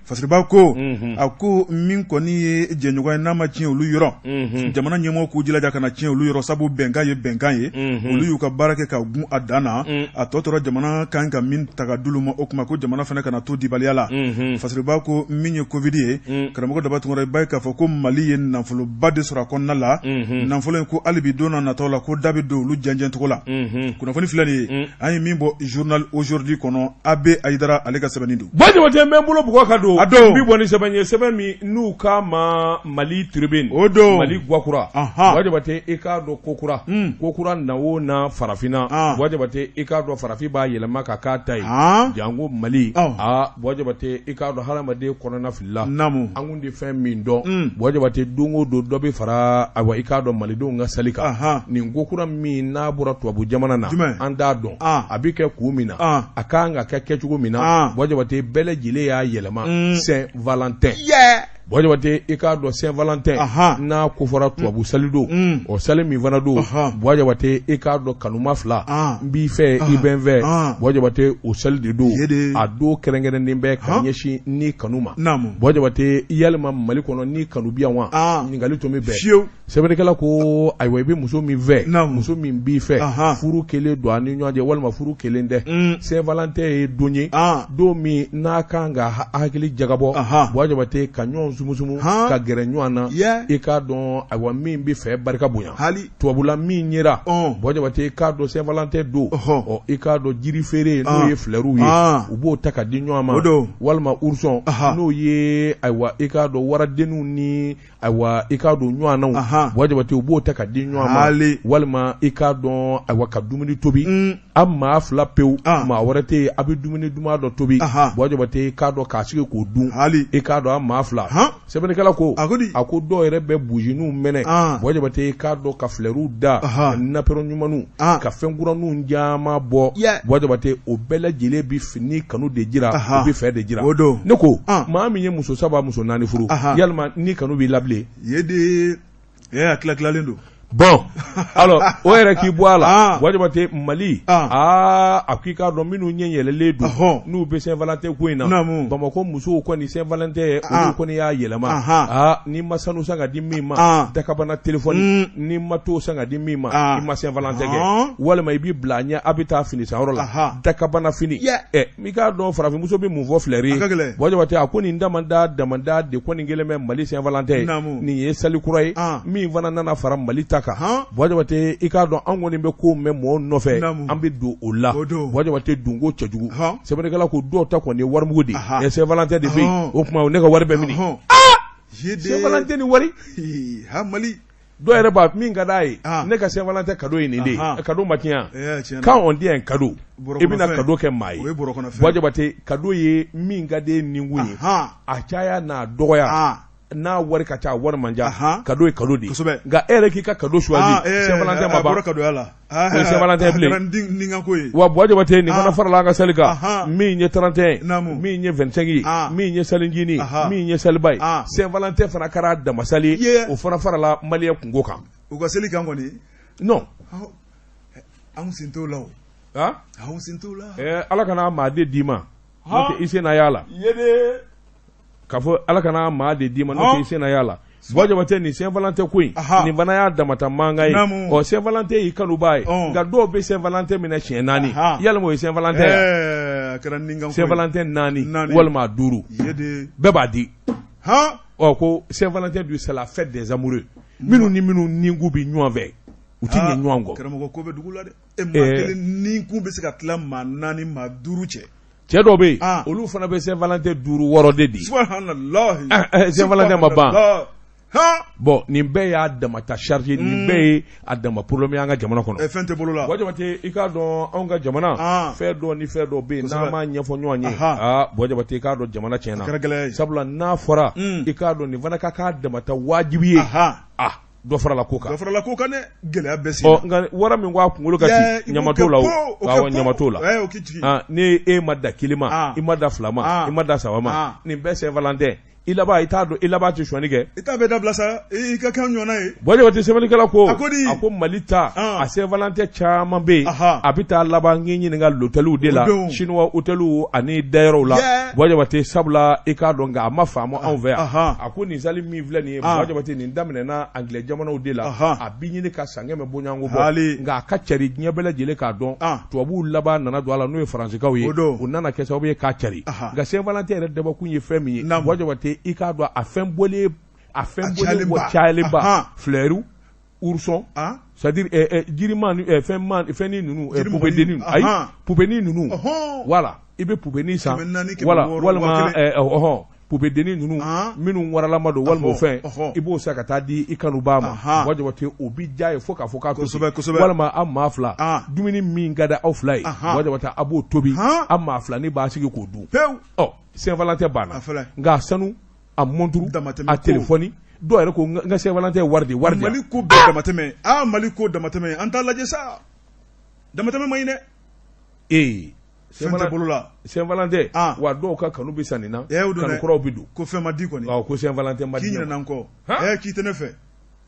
Speaker 2: Fasiriba ko a ko min kɔni ye jɛɲɔgɔn ye, n'a ma tiɲɛ olu yɔrɔ, jamana ɲɛmɔgɔ k'u jilaja kana tiɲɛ olu yɔrɔ sabu bɛnkan ye bɛnkan ye olu y'u ka baara kɛ ka gun a dan na a tɔ tora jamana kan ka min ta ka d'olu ma o tuma ko jamana fana kana to dibaliya la Fasiriba ko min ye covid ye karamɔgɔ Daba Tunkara i b'a ye k'a fɔ ko Mali ye nafoloba de sɔrɔ a kɔnɔna la nafolo in ko hali bi don na nataw la ko da bɛ don olu jɛnjɛncogo la kunnafoni filɛ nin ye an ye min bɔ journal Aujourd'hui kɔnɔ AB Ayidara ale ka sɛbɛnni don
Speaker 1: Buwa Jabate n bɛ n bolo bugɔ ka don a don n bɛ bɔ ni sɛbɛn ye sɛbɛn min n'u k'a ma Mali Tribune
Speaker 2: o don
Speaker 1: Mali Gwakura Buwa Jabate i k'a dɔn ko kura ko kura na o na farafinna Buwa Jabate i k'a dɔn farafin b'a yɛlɛma ka k'a ta ye janko Mali aa Buwa Jabate i k'a dɔn hadamaden kɔnɔna filila an kun tɛ fɛn min dɔn Buwa Jabate don o don dɔ bɛ fara ayiwa i k'a dɔn malidenw ka sali kan nin ko kura min n'a bɔra tubabu jamana na an t'a dɔn a bɛ kɛ kun min na a ka kan ka kɛ kɛcogo min na Buwa Jabate bɛɛ lajɛlen y'a yɛlɛma Saint Valentin Buwa Jabate i k'a dɔn Saint Valentin n'a ko fɔra tubabu sali don o sali min fana don Buwa Jabate i k'a dɔn kanuma fila n b'i fɛ i bɛ n fɛ Buwa Jabate o sali de don a don kɛrɛnkɛrɛnnen bɛ ka ɲɛsin ni kanu ma Buwa Jabate yalima Mali kɔnɔ ni kanu bi yan wa ɲininkali tun bɛ bɛn Sɛbɛnnikɛla ko ayiwa i bɛ muso min fɛ muso min b'i fɛ furu kelen don a ni ɲɔgɔn cɛ walima furu kelen tɛ Saint Valentin ye don ye don min n'a kan ka hakili jagabɔ Buwa Jabate ka ɲɔgɔn sumusumu ka gɛrɛ ɲɔgɔn na i k'a dɔn ayiwa min bɛ fɛ barika bonya tubabula min yera Buwa Jabate i k'a dɔn Saint Valentin don ɔ i k'a dɔn jiri feere n'o ye fleurs ye u b'o ta ka di ɲɔgɔn ma walima ourson n'o ye ayiwa i k'a dɔn waradenninw ni ayiwa i k'a dɔn ɲɔgɔnnaw Buwa Jabate u b'o ta ka di ɲɔgɔn ma walima i k'a dɔn ayiwa ka dumuni tobi a maa fila pewu maa wɛrɛ tɛ yen a bɛ dumuni duman dɔ tobi Buwa Jabate i k'a dɔn k'a sigi k'o dun i k'a dɔn a maa fila sɛbɛnnikɛla ko a ko dɔw yɛrɛ bɛ buzininw mɛnɛ Buwa Jabate i k'a dɔn ka fleurs da napperon ɲumanw ka fɛn kuraninw caman bɔ Buwa Jabate o bɛɛ lajɛlen bɛ ni kanu de jira u bɛ fɛ de jira ne ko maa min ye muso saba muso naani furu yalima ni kanu b'i la bilen
Speaker 2: a tila tilalen don
Speaker 1: bon alors o yɛrɛ k'i bɔ a la Buwa Jabate Mali aa a ko i k'a dɔn minnu ɲɛ yɛlɛlen don n'u bɛ Saint Valentin ko in na Bamakɔ musow kɔni Saint Valentin olu kɔni y'a yɛlɛma aa n'i ma sanu san ka di min ma dakabana téléphone n'i ma t'o san ka di min ma i ma Saint Valentin kɛ walima i b'i bila a ɲɛ a bɛ taa fini sanyɔrɔ la dakabana fini ɛ i k'a dɔn farafinmuso bɛ mun fɔ fleur ye Buwa Jabate a ko nin damada damada de kɔni kɛlen bɛ Mali Saint Valentin ye nin ye sali kura ye min fana nana fara Mali ta kan Buwa Jabate i k'a dɔn an kɔni bɛ ko mɛn mɔgɔw nɔfɛ an bɛ don o la Buwa Jabate dunko cɛjugu sɛbɛnnikɛla ko dɔw ta kɔni ye warimugu de ye Saint Valentin de bɛ yen o tuma ne ka wari bɛ mini Saint Valentin ni wari
Speaker 2: Mali
Speaker 1: dɔw yɛrɛ b'a min ka d'a ye ne ka Saint Valentin cadeau ye nin de ye cadeau ma tiɲɛ quand on dit un cadeau i bɛna cadeau kɛ maa ye Buwa Jabate cadeau ye min ka di e nikun ye a caya n'a dɔgɔya n'a wari ka ca a wari man ca cadeau ye cadeau de ye nka e yɛrɛ k'i ka cadeau choisi Saint Valentin ma ban o ye Saint Valentin bilen wa Buwa Jabate nin fana farala an ka sali kan min ye 31 min ye 25 ye min ye salincinin ye min ye saliba ye Saint Valentin fana kɛra dama sali ye o fana farala maliyɛn kunko kan
Speaker 2: u ka seli kan kɔni
Speaker 1: non
Speaker 2: anw sen t'o la o anw sen t'o la
Speaker 1: Ala kana maa de d'i ma n'o tɛ i sen na y'a la k'a fɔ Ala kana maa de d'i ma n'o tɛ i sen na y'a la Buwa Jabate nin Saint Valentin ko in nin fana y'a damata mankan ye ɔ Saint Valentin y'i kanubaa ye nka dɔw bɛ Saint Valentin minɛ siɲɛ naani yalima o ye Saint Valentin ye Saint Valentin naani walima duuru bɛɛ b'a di ɔ ko Saint Valentin dun c'est la fête des amoureux minnu ni minnu nikun bɛ ɲɔgɔn fɛ u tɛ ɲɛ ɲɔgɔn kɔ
Speaker 2: karamɔgɔ ko bɛ dugu la dɛ maa kelen nikun bɛ se ka tila maa naani maa duuru cɛ
Speaker 1: cɛ dɔw bɛ yen ah. olu fana bɛ Saint Valentin duuru wɔɔrɔ de di
Speaker 2: subahanallahi
Speaker 1: ah, eh, Saint Valentin ma ban bon nin bɛɛ y'a damata charge nin bɛɛ ye a dama problème ye an ka jamana kɔnɔ
Speaker 2: eh, fɛn tɛ bolo la
Speaker 1: Buwa Jabate i k'a dɔn anw ka jamana ah. fɛn dɔ ni fɛn dɔ bɛ yen n'an m'a ɲɛfɔ ɲɔgɔn ye aa Buwa Jabate i k'a dɔn jamana tiɲɛna sabula n'a fɔra hmm. i k'a dɔn nin fana ka k'a damata wajibi ye ah dɔ farala ko kan
Speaker 2: dɔ farala ko kan dɛ gɛlɛya bɛ sen
Speaker 1: ɔ nka wara min ko a kunkolo ka ci ɲama t'o la o awɔ ɲama t'o la ni e ma da kelen ma i ma da fila ma i ma da saba ma nin bɛɛ Saint Valentin I laban i t'a dɔn i laban tɛ sonyali kɛ
Speaker 2: i t'a bɛɛ dabila sa i ka kɛ ɲɔgɔnna ye
Speaker 1: Buwa Jabate sɛbɛnnikɛla ko
Speaker 2: A ko di?
Speaker 1: a ko Mali ta
Speaker 2: Ah.
Speaker 1: a Saint-Valentin caman bɛ yen
Speaker 2: Aha.
Speaker 1: a bɛ taa laban k'i ɲininka lotɛliw de la
Speaker 2: O don.
Speaker 1: chinois hôteliw ani dayɔrɔw la
Speaker 2: Yeah.
Speaker 1: Buwa Jabate sabula i k'a dɔn nka a ma faamu anw fɛ yan
Speaker 2: Aha.
Speaker 1: a ko nin sali min filɛ nin ye
Speaker 2: Ah.
Speaker 1: Buwa Jabate nin daminɛna anglais jamanaw de la
Speaker 2: Aha.
Speaker 1: a bi ɲini ka san 100 bɔɲɔgɔnko bɔ
Speaker 2: Hali.
Speaker 1: nka a ka cari diɲɛ bɛɛ lajɛlen k'a dɔn
Speaker 2: Ah.
Speaker 1: tubabuw laban nana don a la n'o ye faransikaw ye
Speaker 2: O don.
Speaker 1: u nana kɛ sababu ye k'a cari
Speaker 2: Aha.
Speaker 1: nka Saint-Valentin yɛrɛ dabɔkun ye fɛn min ye
Speaker 2: Naamu.
Speaker 1: Buwa Jabate i k'a dɔn a fɛn bɔlen a fɛn
Speaker 2: A
Speaker 1: bɔlen
Speaker 2: cayalenba.
Speaker 1: bɔ cayalenba
Speaker 2: Ahan.
Speaker 1: fleurs ourson
Speaker 2: Ah.
Speaker 1: c'est à dire jirima ni fɛn ma fɛnnin ninnu
Speaker 2: Jirimɔgɔnin.
Speaker 1: poupée ayi
Speaker 2: Ahan.
Speaker 1: poupée ninnu
Speaker 2: Ɔhɔn.
Speaker 1: voilà i bɛ poupée san
Speaker 2: 400,
Speaker 1: voilà
Speaker 2: 600,
Speaker 1: walima
Speaker 2: 1000.
Speaker 1: ɔhɔn poupée ninnu
Speaker 2: Ah.
Speaker 1: minnu waralama don walima o
Speaker 2: Ɔhɔn,
Speaker 1: fɛn
Speaker 2: ɔhɔn.
Speaker 1: i b'o san ka taa di i kanubaa ma
Speaker 2: Ahan.
Speaker 1: Buwa Jabate o bi diya ye fo k'a fɔ k'a to ten.
Speaker 2: Kosɛbɛ, kosɛbɛ.
Speaker 1: walima aw maa fila
Speaker 2: Ah.
Speaker 1: dumuni min ka di aw fila ye
Speaker 2: Ahan.
Speaker 1: Buwa Jabate a b'o tobi
Speaker 2: Han.
Speaker 1: aw maa fila ni b'a sigi k'o dun
Speaker 2: Pewu.
Speaker 1: ɔ Saint-Valentin banna
Speaker 2: A filɛ.
Speaker 1: nka a sanu a montre
Speaker 2: Damatɛmɛ
Speaker 1: a
Speaker 2: ko.
Speaker 1: téléphone dɔw yɛrɛ ko n ka Saint-Valentin wari di wari di yan.
Speaker 2: Mali ko bɛɛ damatɛmɛ aa Mali ko damatɛmɛ an t'a lajɛ sa damatɛmɛ man ɲi dɛ
Speaker 1: ee
Speaker 2: fɛn tɛ bolo la
Speaker 1: Saint-Valentin
Speaker 2: Ah.
Speaker 1: wa dɔw ka kanu bɛ san nin na
Speaker 2: Eh, o don dɛ.
Speaker 1: kanu kuraw bɛ don
Speaker 2: ko fɛn ma di kɔni
Speaker 1: awɔ ko Saint-Valentin ma
Speaker 2: k'i
Speaker 1: di ne ma.
Speaker 2: ɲinɛna n kɔ
Speaker 1: Han?
Speaker 2: ɛ k'i tɛ ne fɛ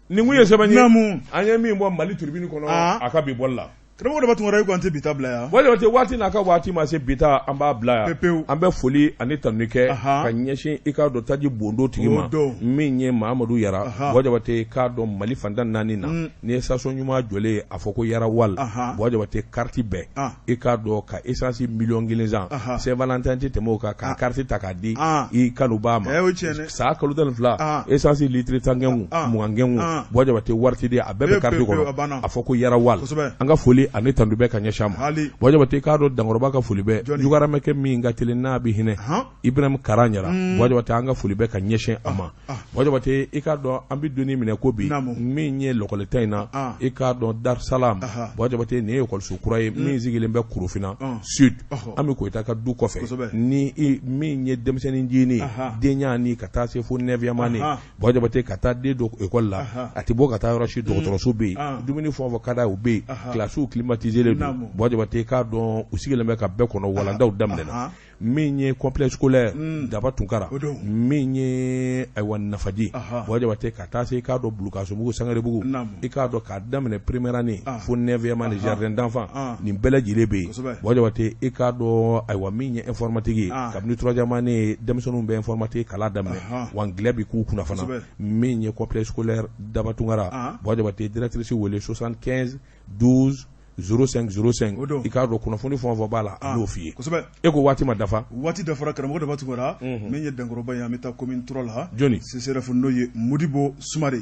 Speaker 1: nin kun ye sɛbɛn ye
Speaker 2: Naamu.
Speaker 1: an ye min bɔ Mali tribune kɔnɔ
Speaker 2: Ah.
Speaker 1: a ka bi bɔli la
Speaker 2: karamɔgɔ Daba Tunkara e ko an tɛ bi ta bila yan
Speaker 1: Buwa Jabate waati n'a ka waati ma se bi ta an b'a bila yan
Speaker 2: Pepewu.
Speaker 1: an bɛ foli ani tanuni kɛ
Speaker 2: Ahan.
Speaker 1: ka ɲɛsin i k'a dɔn taji bondo tigi ma
Speaker 2: O don.
Speaker 1: min ye Mahamadu Yara
Speaker 2: Ahan.
Speaker 1: Buwa Jabate k'a dɔn Mali fantan naani na n'i ye station ɲuman jɔlen ye a fɔ ko Yara Wal
Speaker 2: Ahan.
Speaker 1: Buwa Jabate carte bɛɛ
Speaker 2: Ah.
Speaker 1: i k'a dɔn ka essence 1 miliyɔn san
Speaker 2: Ahan.
Speaker 1: Saint-Valentin tɛ tɛmɛ o kan ka carte ta k'a di
Speaker 2: Ah.
Speaker 1: i kanubaa ma
Speaker 2: Eh, o ye tiɲɛ dɛ.
Speaker 1: san kalo 12
Speaker 2: Ah.
Speaker 1: essence litre 10 kɛ kun
Speaker 2: Ah.
Speaker 1: 20 kɛ kun
Speaker 2: Ah.
Speaker 1: Buwa Jabate wari tɛ di a bɛɛ bɛ
Speaker 2: Pewu,
Speaker 1: carte
Speaker 2: pewu, pewu, a
Speaker 1: kɔnɔ
Speaker 2: banna.
Speaker 1: a fɔ ko Yara Wal
Speaker 2: Kosɛbɛ.
Speaker 1: an ka foli ani tandu bɛɛ ka ɲɛsin a ma
Speaker 2: Hali.
Speaker 1: Buwa Jabate k'a dɔn dankɔrɔba ka foli bɛɛ
Speaker 2: Jɔnni?
Speaker 1: jugaramɛkɛ min ka teli n'a bɛ hinɛ
Speaker 2: Han?
Speaker 1: Ibrahim Kara ɲara Buwa Jabate an ka foli bɛɛ ka ɲɛsin a ma
Speaker 2: ah.
Speaker 1: Buwa Jabate i k'a dɔn an bɛ donni minɛ ko bi
Speaker 2: Naamu.
Speaker 1: min ye lɔkɔlita in na
Speaker 2: Ah.
Speaker 1: i k'a dɔn Dar Salam
Speaker 2: Aha.
Speaker 1: Buwa Jabate nin ye ekɔliso kura ye min sigilen bɛ Korofina
Speaker 2: Ah.
Speaker 1: Sud
Speaker 2: Ɔhɔ.
Speaker 1: an bɛ Koyita ka du kɔfɛ
Speaker 2: Kosɛbɛ.
Speaker 1: ni i min ye denmisɛnnin jinin ye
Speaker 2: Aha.
Speaker 1: denya ni ka taa se fo 9e année
Speaker 2: Aha.
Speaker 1: Buwa Jabate ka taa den don ekɔli la
Speaker 2: Aha.
Speaker 1: a tɛ bɔ ka taa yɔrɔ si dɔgɔtɔrɔso bɛ yen
Speaker 2: Ah.
Speaker 1: dumuni fɛn o fɛn ka d'a ye o bɛ yen
Speaker 2: Aha.
Speaker 1: kilasiw climatisé don
Speaker 2: Naamu.
Speaker 1: Buwa Jabate k'a dɔn u sigilen bɛ ka bɛɛ kɔnɔ walandaw daminɛna
Speaker 2: Aha.
Speaker 1: min ye complexe scolaire Daba Tunkara
Speaker 2: O don.
Speaker 1: min ye ayiwa Nafaji
Speaker 2: Aha.
Speaker 1: Buwa Jabate ka taa se i k'a dɔn Bulukasobugu Sangarebugu
Speaker 2: Naamu.
Speaker 1: i k'a dɔn k'a daminɛ première année
Speaker 2: Ah.
Speaker 1: fo 9e année jardin d'enfants
Speaker 2: Ah.
Speaker 1: nin bɛɛ lajɛlen bɛ yen
Speaker 2: Kosɛbɛ.
Speaker 1: Buwa Jabate i k'a dɔn ayiwa min ye informatique ye
Speaker 2: Ah.
Speaker 1: kabini 3e année denmisɛnninw bɛ informatique kalan daminɛ
Speaker 2: Aha.
Speaker 1: wa anglais bɛ k'u kunna fana
Speaker 2: Kosɛbɛ.
Speaker 1: min ye complexe scolaire Daba Tunkara
Speaker 2: Ah.
Speaker 1: Buwa Jabate directrice wele 75 12 05 05
Speaker 2: O don.
Speaker 1: i k'a dɔn kunnafoni fɛn o fɛn b'a la a n'o f'i ye
Speaker 2: kosɛbɛ
Speaker 1: e ko waati ma dafa
Speaker 2: waati dafara karamɔgɔ Daba Tunkara min ye dankɔrɔba ye an bɛ taa commune 3 la
Speaker 1: Jɔnni?
Speaker 2: CCRF n'o ye Modibo Sumare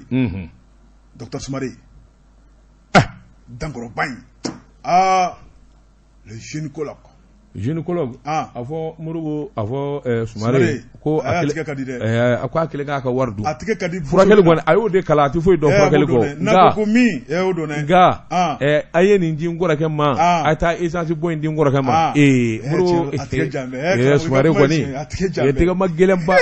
Speaker 2: docteur Sumare dankɔrɔba in aa le gynécologue
Speaker 1: gynécologue
Speaker 2: Ah.
Speaker 1: a fɔ Modibo a fɔ Sumare
Speaker 2: Sumare,
Speaker 1: ko
Speaker 2: a tigɛ ka di dɛ.
Speaker 1: a ko a kelen k'a ka wari dun
Speaker 2: a tigɛ ka di
Speaker 1: furakɛli kɔni a y'o de kalan a tɛ foyi dɔn furakɛli kɔ
Speaker 2: n'a ko ko min ɛ o don dɛ
Speaker 1: nka
Speaker 2: Ah.
Speaker 1: a ye nin di n kɔrɔkɛ ma
Speaker 2: Ah.
Speaker 1: a ye taa essence bɔ in di n kɔrɔkɛ ma
Speaker 2: Ah.
Speaker 1: ee
Speaker 2: Eh,
Speaker 1: Modibo
Speaker 2: tiɲɛ, a tigɛ jan bɛ. Eh, karamɔgɔ, i
Speaker 1: Sumare
Speaker 2: ka kuma ye
Speaker 1: kɔni
Speaker 2: tiɲɛ ye, a tigɛ jan bɛ.
Speaker 1: tɛgɛ ma gɛlɛnba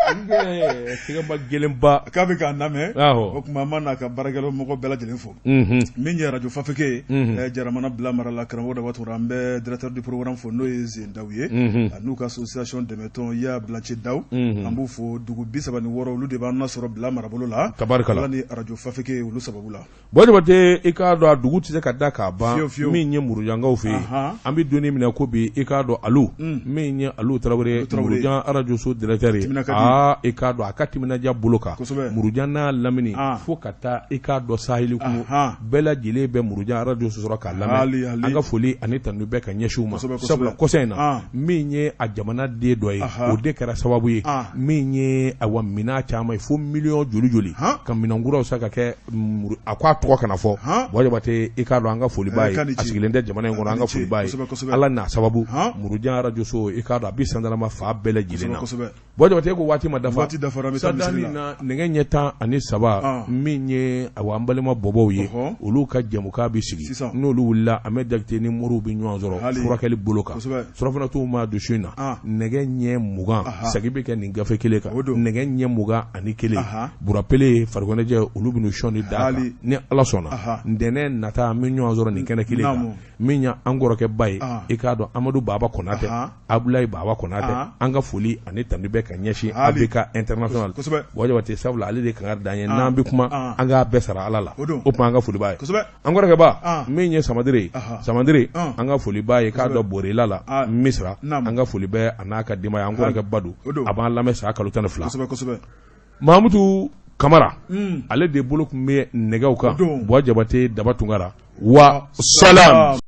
Speaker 1: tɛgɛ ma gɛlɛnba
Speaker 2: k'a bɛ k'an lamɛn
Speaker 1: Awɔ.
Speaker 2: o tuma an ma n'a ka baarakɛlaw mɔgɔ bɛɛ lajɛlen fo min ye radio Fafeke ye Jaramana bila mara la karamɔgɔ Daba Tunkara an bɛ directeur du programme fo n'o ye Zen Daw ye a n'u ka association dɛmɛtɔn Ya Blanche Daw an b'u fo dugu 36 olu de b'an nasɔrɔ bila marabolo la
Speaker 1: Tabarikala.
Speaker 2: Ala ni radio Fafeke olu sababu la
Speaker 1: Buwa Jabate i k'a dɔn a dugu tɛ se ka da k'a ban
Speaker 2: Fiyewu, fiyewu.
Speaker 1: min ye Murujankaw fɛ yen
Speaker 2: Ahan.
Speaker 1: an bɛ don min na ko bi i k'a dɔn alu min ye Alu Tarawele
Speaker 2: Tarawele.
Speaker 1: Murujan arajo so directeur ye
Speaker 2: Timina ka di.
Speaker 1: aa i k'a dɔn a ka timinadiya bolo kan
Speaker 2: Kosɛbɛ.
Speaker 1: Murujan n'a lamini
Speaker 2: Ah.
Speaker 1: fo ka taa i k'a dɔn saheli kungo
Speaker 2: Ahan.
Speaker 1: bɛɛ lajɛlen bɛ Murujan arajo so sɔrɔ k'a
Speaker 2: Hali,
Speaker 1: lamɛn
Speaker 2: hali.
Speaker 1: an ka foli ani tanu bɛɛ ka ɲɛsin u ma
Speaker 2: Kosɛbɛ, kosɛbɛ.
Speaker 1: sabula kɔsa in na
Speaker 2: Ah.
Speaker 1: min ye a jamana den dɔ ye
Speaker 2: Ahan.
Speaker 1: o de kɛra sababu ye
Speaker 2: Ah.
Speaker 1: min ye ayiwa minɛn caman ye fo miliyɔn joli joli
Speaker 2: Han.
Speaker 1: ka minɛnkuraw san ka kɛ a ko a tɔgɔ kana fɔ
Speaker 2: Han.
Speaker 1: Buwa Jabate i k'a dɔn an ka foli b'a
Speaker 2: Eh,
Speaker 1: ye
Speaker 2: k'a ni
Speaker 1: a
Speaker 2: ce.
Speaker 1: sigilen tɛ jamana in kɔnɔ
Speaker 2: A
Speaker 1: an
Speaker 2: ni
Speaker 1: ka
Speaker 2: ce.
Speaker 1: foli b'a ye
Speaker 2: Kosɛbɛ, kosɛbɛ.
Speaker 1: Ala n'a sababu
Speaker 2: Han.
Speaker 1: Murujan arajo so i k'a dɔn a bɛ sandarama fa bɛɛ lajɛlen na
Speaker 2: Kosɛbɛ, kosɛbɛ.
Speaker 1: Buwa Jabate ko waati ma dafa
Speaker 2: Waati dafara, an bɛ taa misiri
Speaker 1: sadani
Speaker 2: la.
Speaker 1: na nɛgɛ ɲɛ 13
Speaker 2: Ah.
Speaker 1: min ye awa an balima bɔbɔw ye
Speaker 2: Ɔhɔ.
Speaker 1: olu ka jɛmukan bɛ sigi
Speaker 2: Sisan.
Speaker 1: n'olu wulila Ahmed Jakite ni Moriw bɛ ɲɔgɔn sɔrɔ
Speaker 2: Hali.
Speaker 1: furakɛli bolo kan
Speaker 2: Kosɛbɛ.
Speaker 1: surafana ma don su in na
Speaker 2: Ah.
Speaker 1: nɛgɛ ɲɛ 20
Speaker 2: Aha.
Speaker 1: segin bɛ kɛ nin gafe kelen kan
Speaker 2: O don.
Speaker 1: nɛgɛ ɲɛ 21
Speaker 2: Aha.
Speaker 1: Burapele farikoloɲɛnajɛ olu bɛn'u sɔn ni da kan
Speaker 2: Hali.
Speaker 1: ni Ala sɔnna
Speaker 2: Aha.
Speaker 1: ntɛnɛn nata an bɛ ɲɔgɔn sɔrɔ nin kɛnɛ kelen kan
Speaker 2: Naamu.
Speaker 1: min ye an kɔrɔkɛ ba ye
Speaker 2: Ah.
Speaker 1: i k'a dɔn Amadu Baba Konatɛ
Speaker 2: Aha.
Speaker 1: Abulayi Baba Konatɛ
Speaker 2: Ah.
Speaker 1: an ka foli ani tanu bɛ ka ɲɛsin
Speaker 2: Hali.
Speaker 1: ABK international, Buwa Jabate, sabula ale de kangari da an ye n'an bɛ kuma, an k'a bɛɛ sara Ala la. O tuma an ka foli b'a ye. An kɔrɔkɛ ba min ye Samadere ye, Samadere, an ka foli b'a ye k'a dɔn Borila la Misira, an ka foli bɛ a n'a ka denbaya. An kɔrɔkɛ ba don, a b'an lamɛn san kalo 12. Mamutu Kamara, ale de bolo tun bɛ nɛgɛw kan. Buwa Jabate, Daba Tunkara wa salam.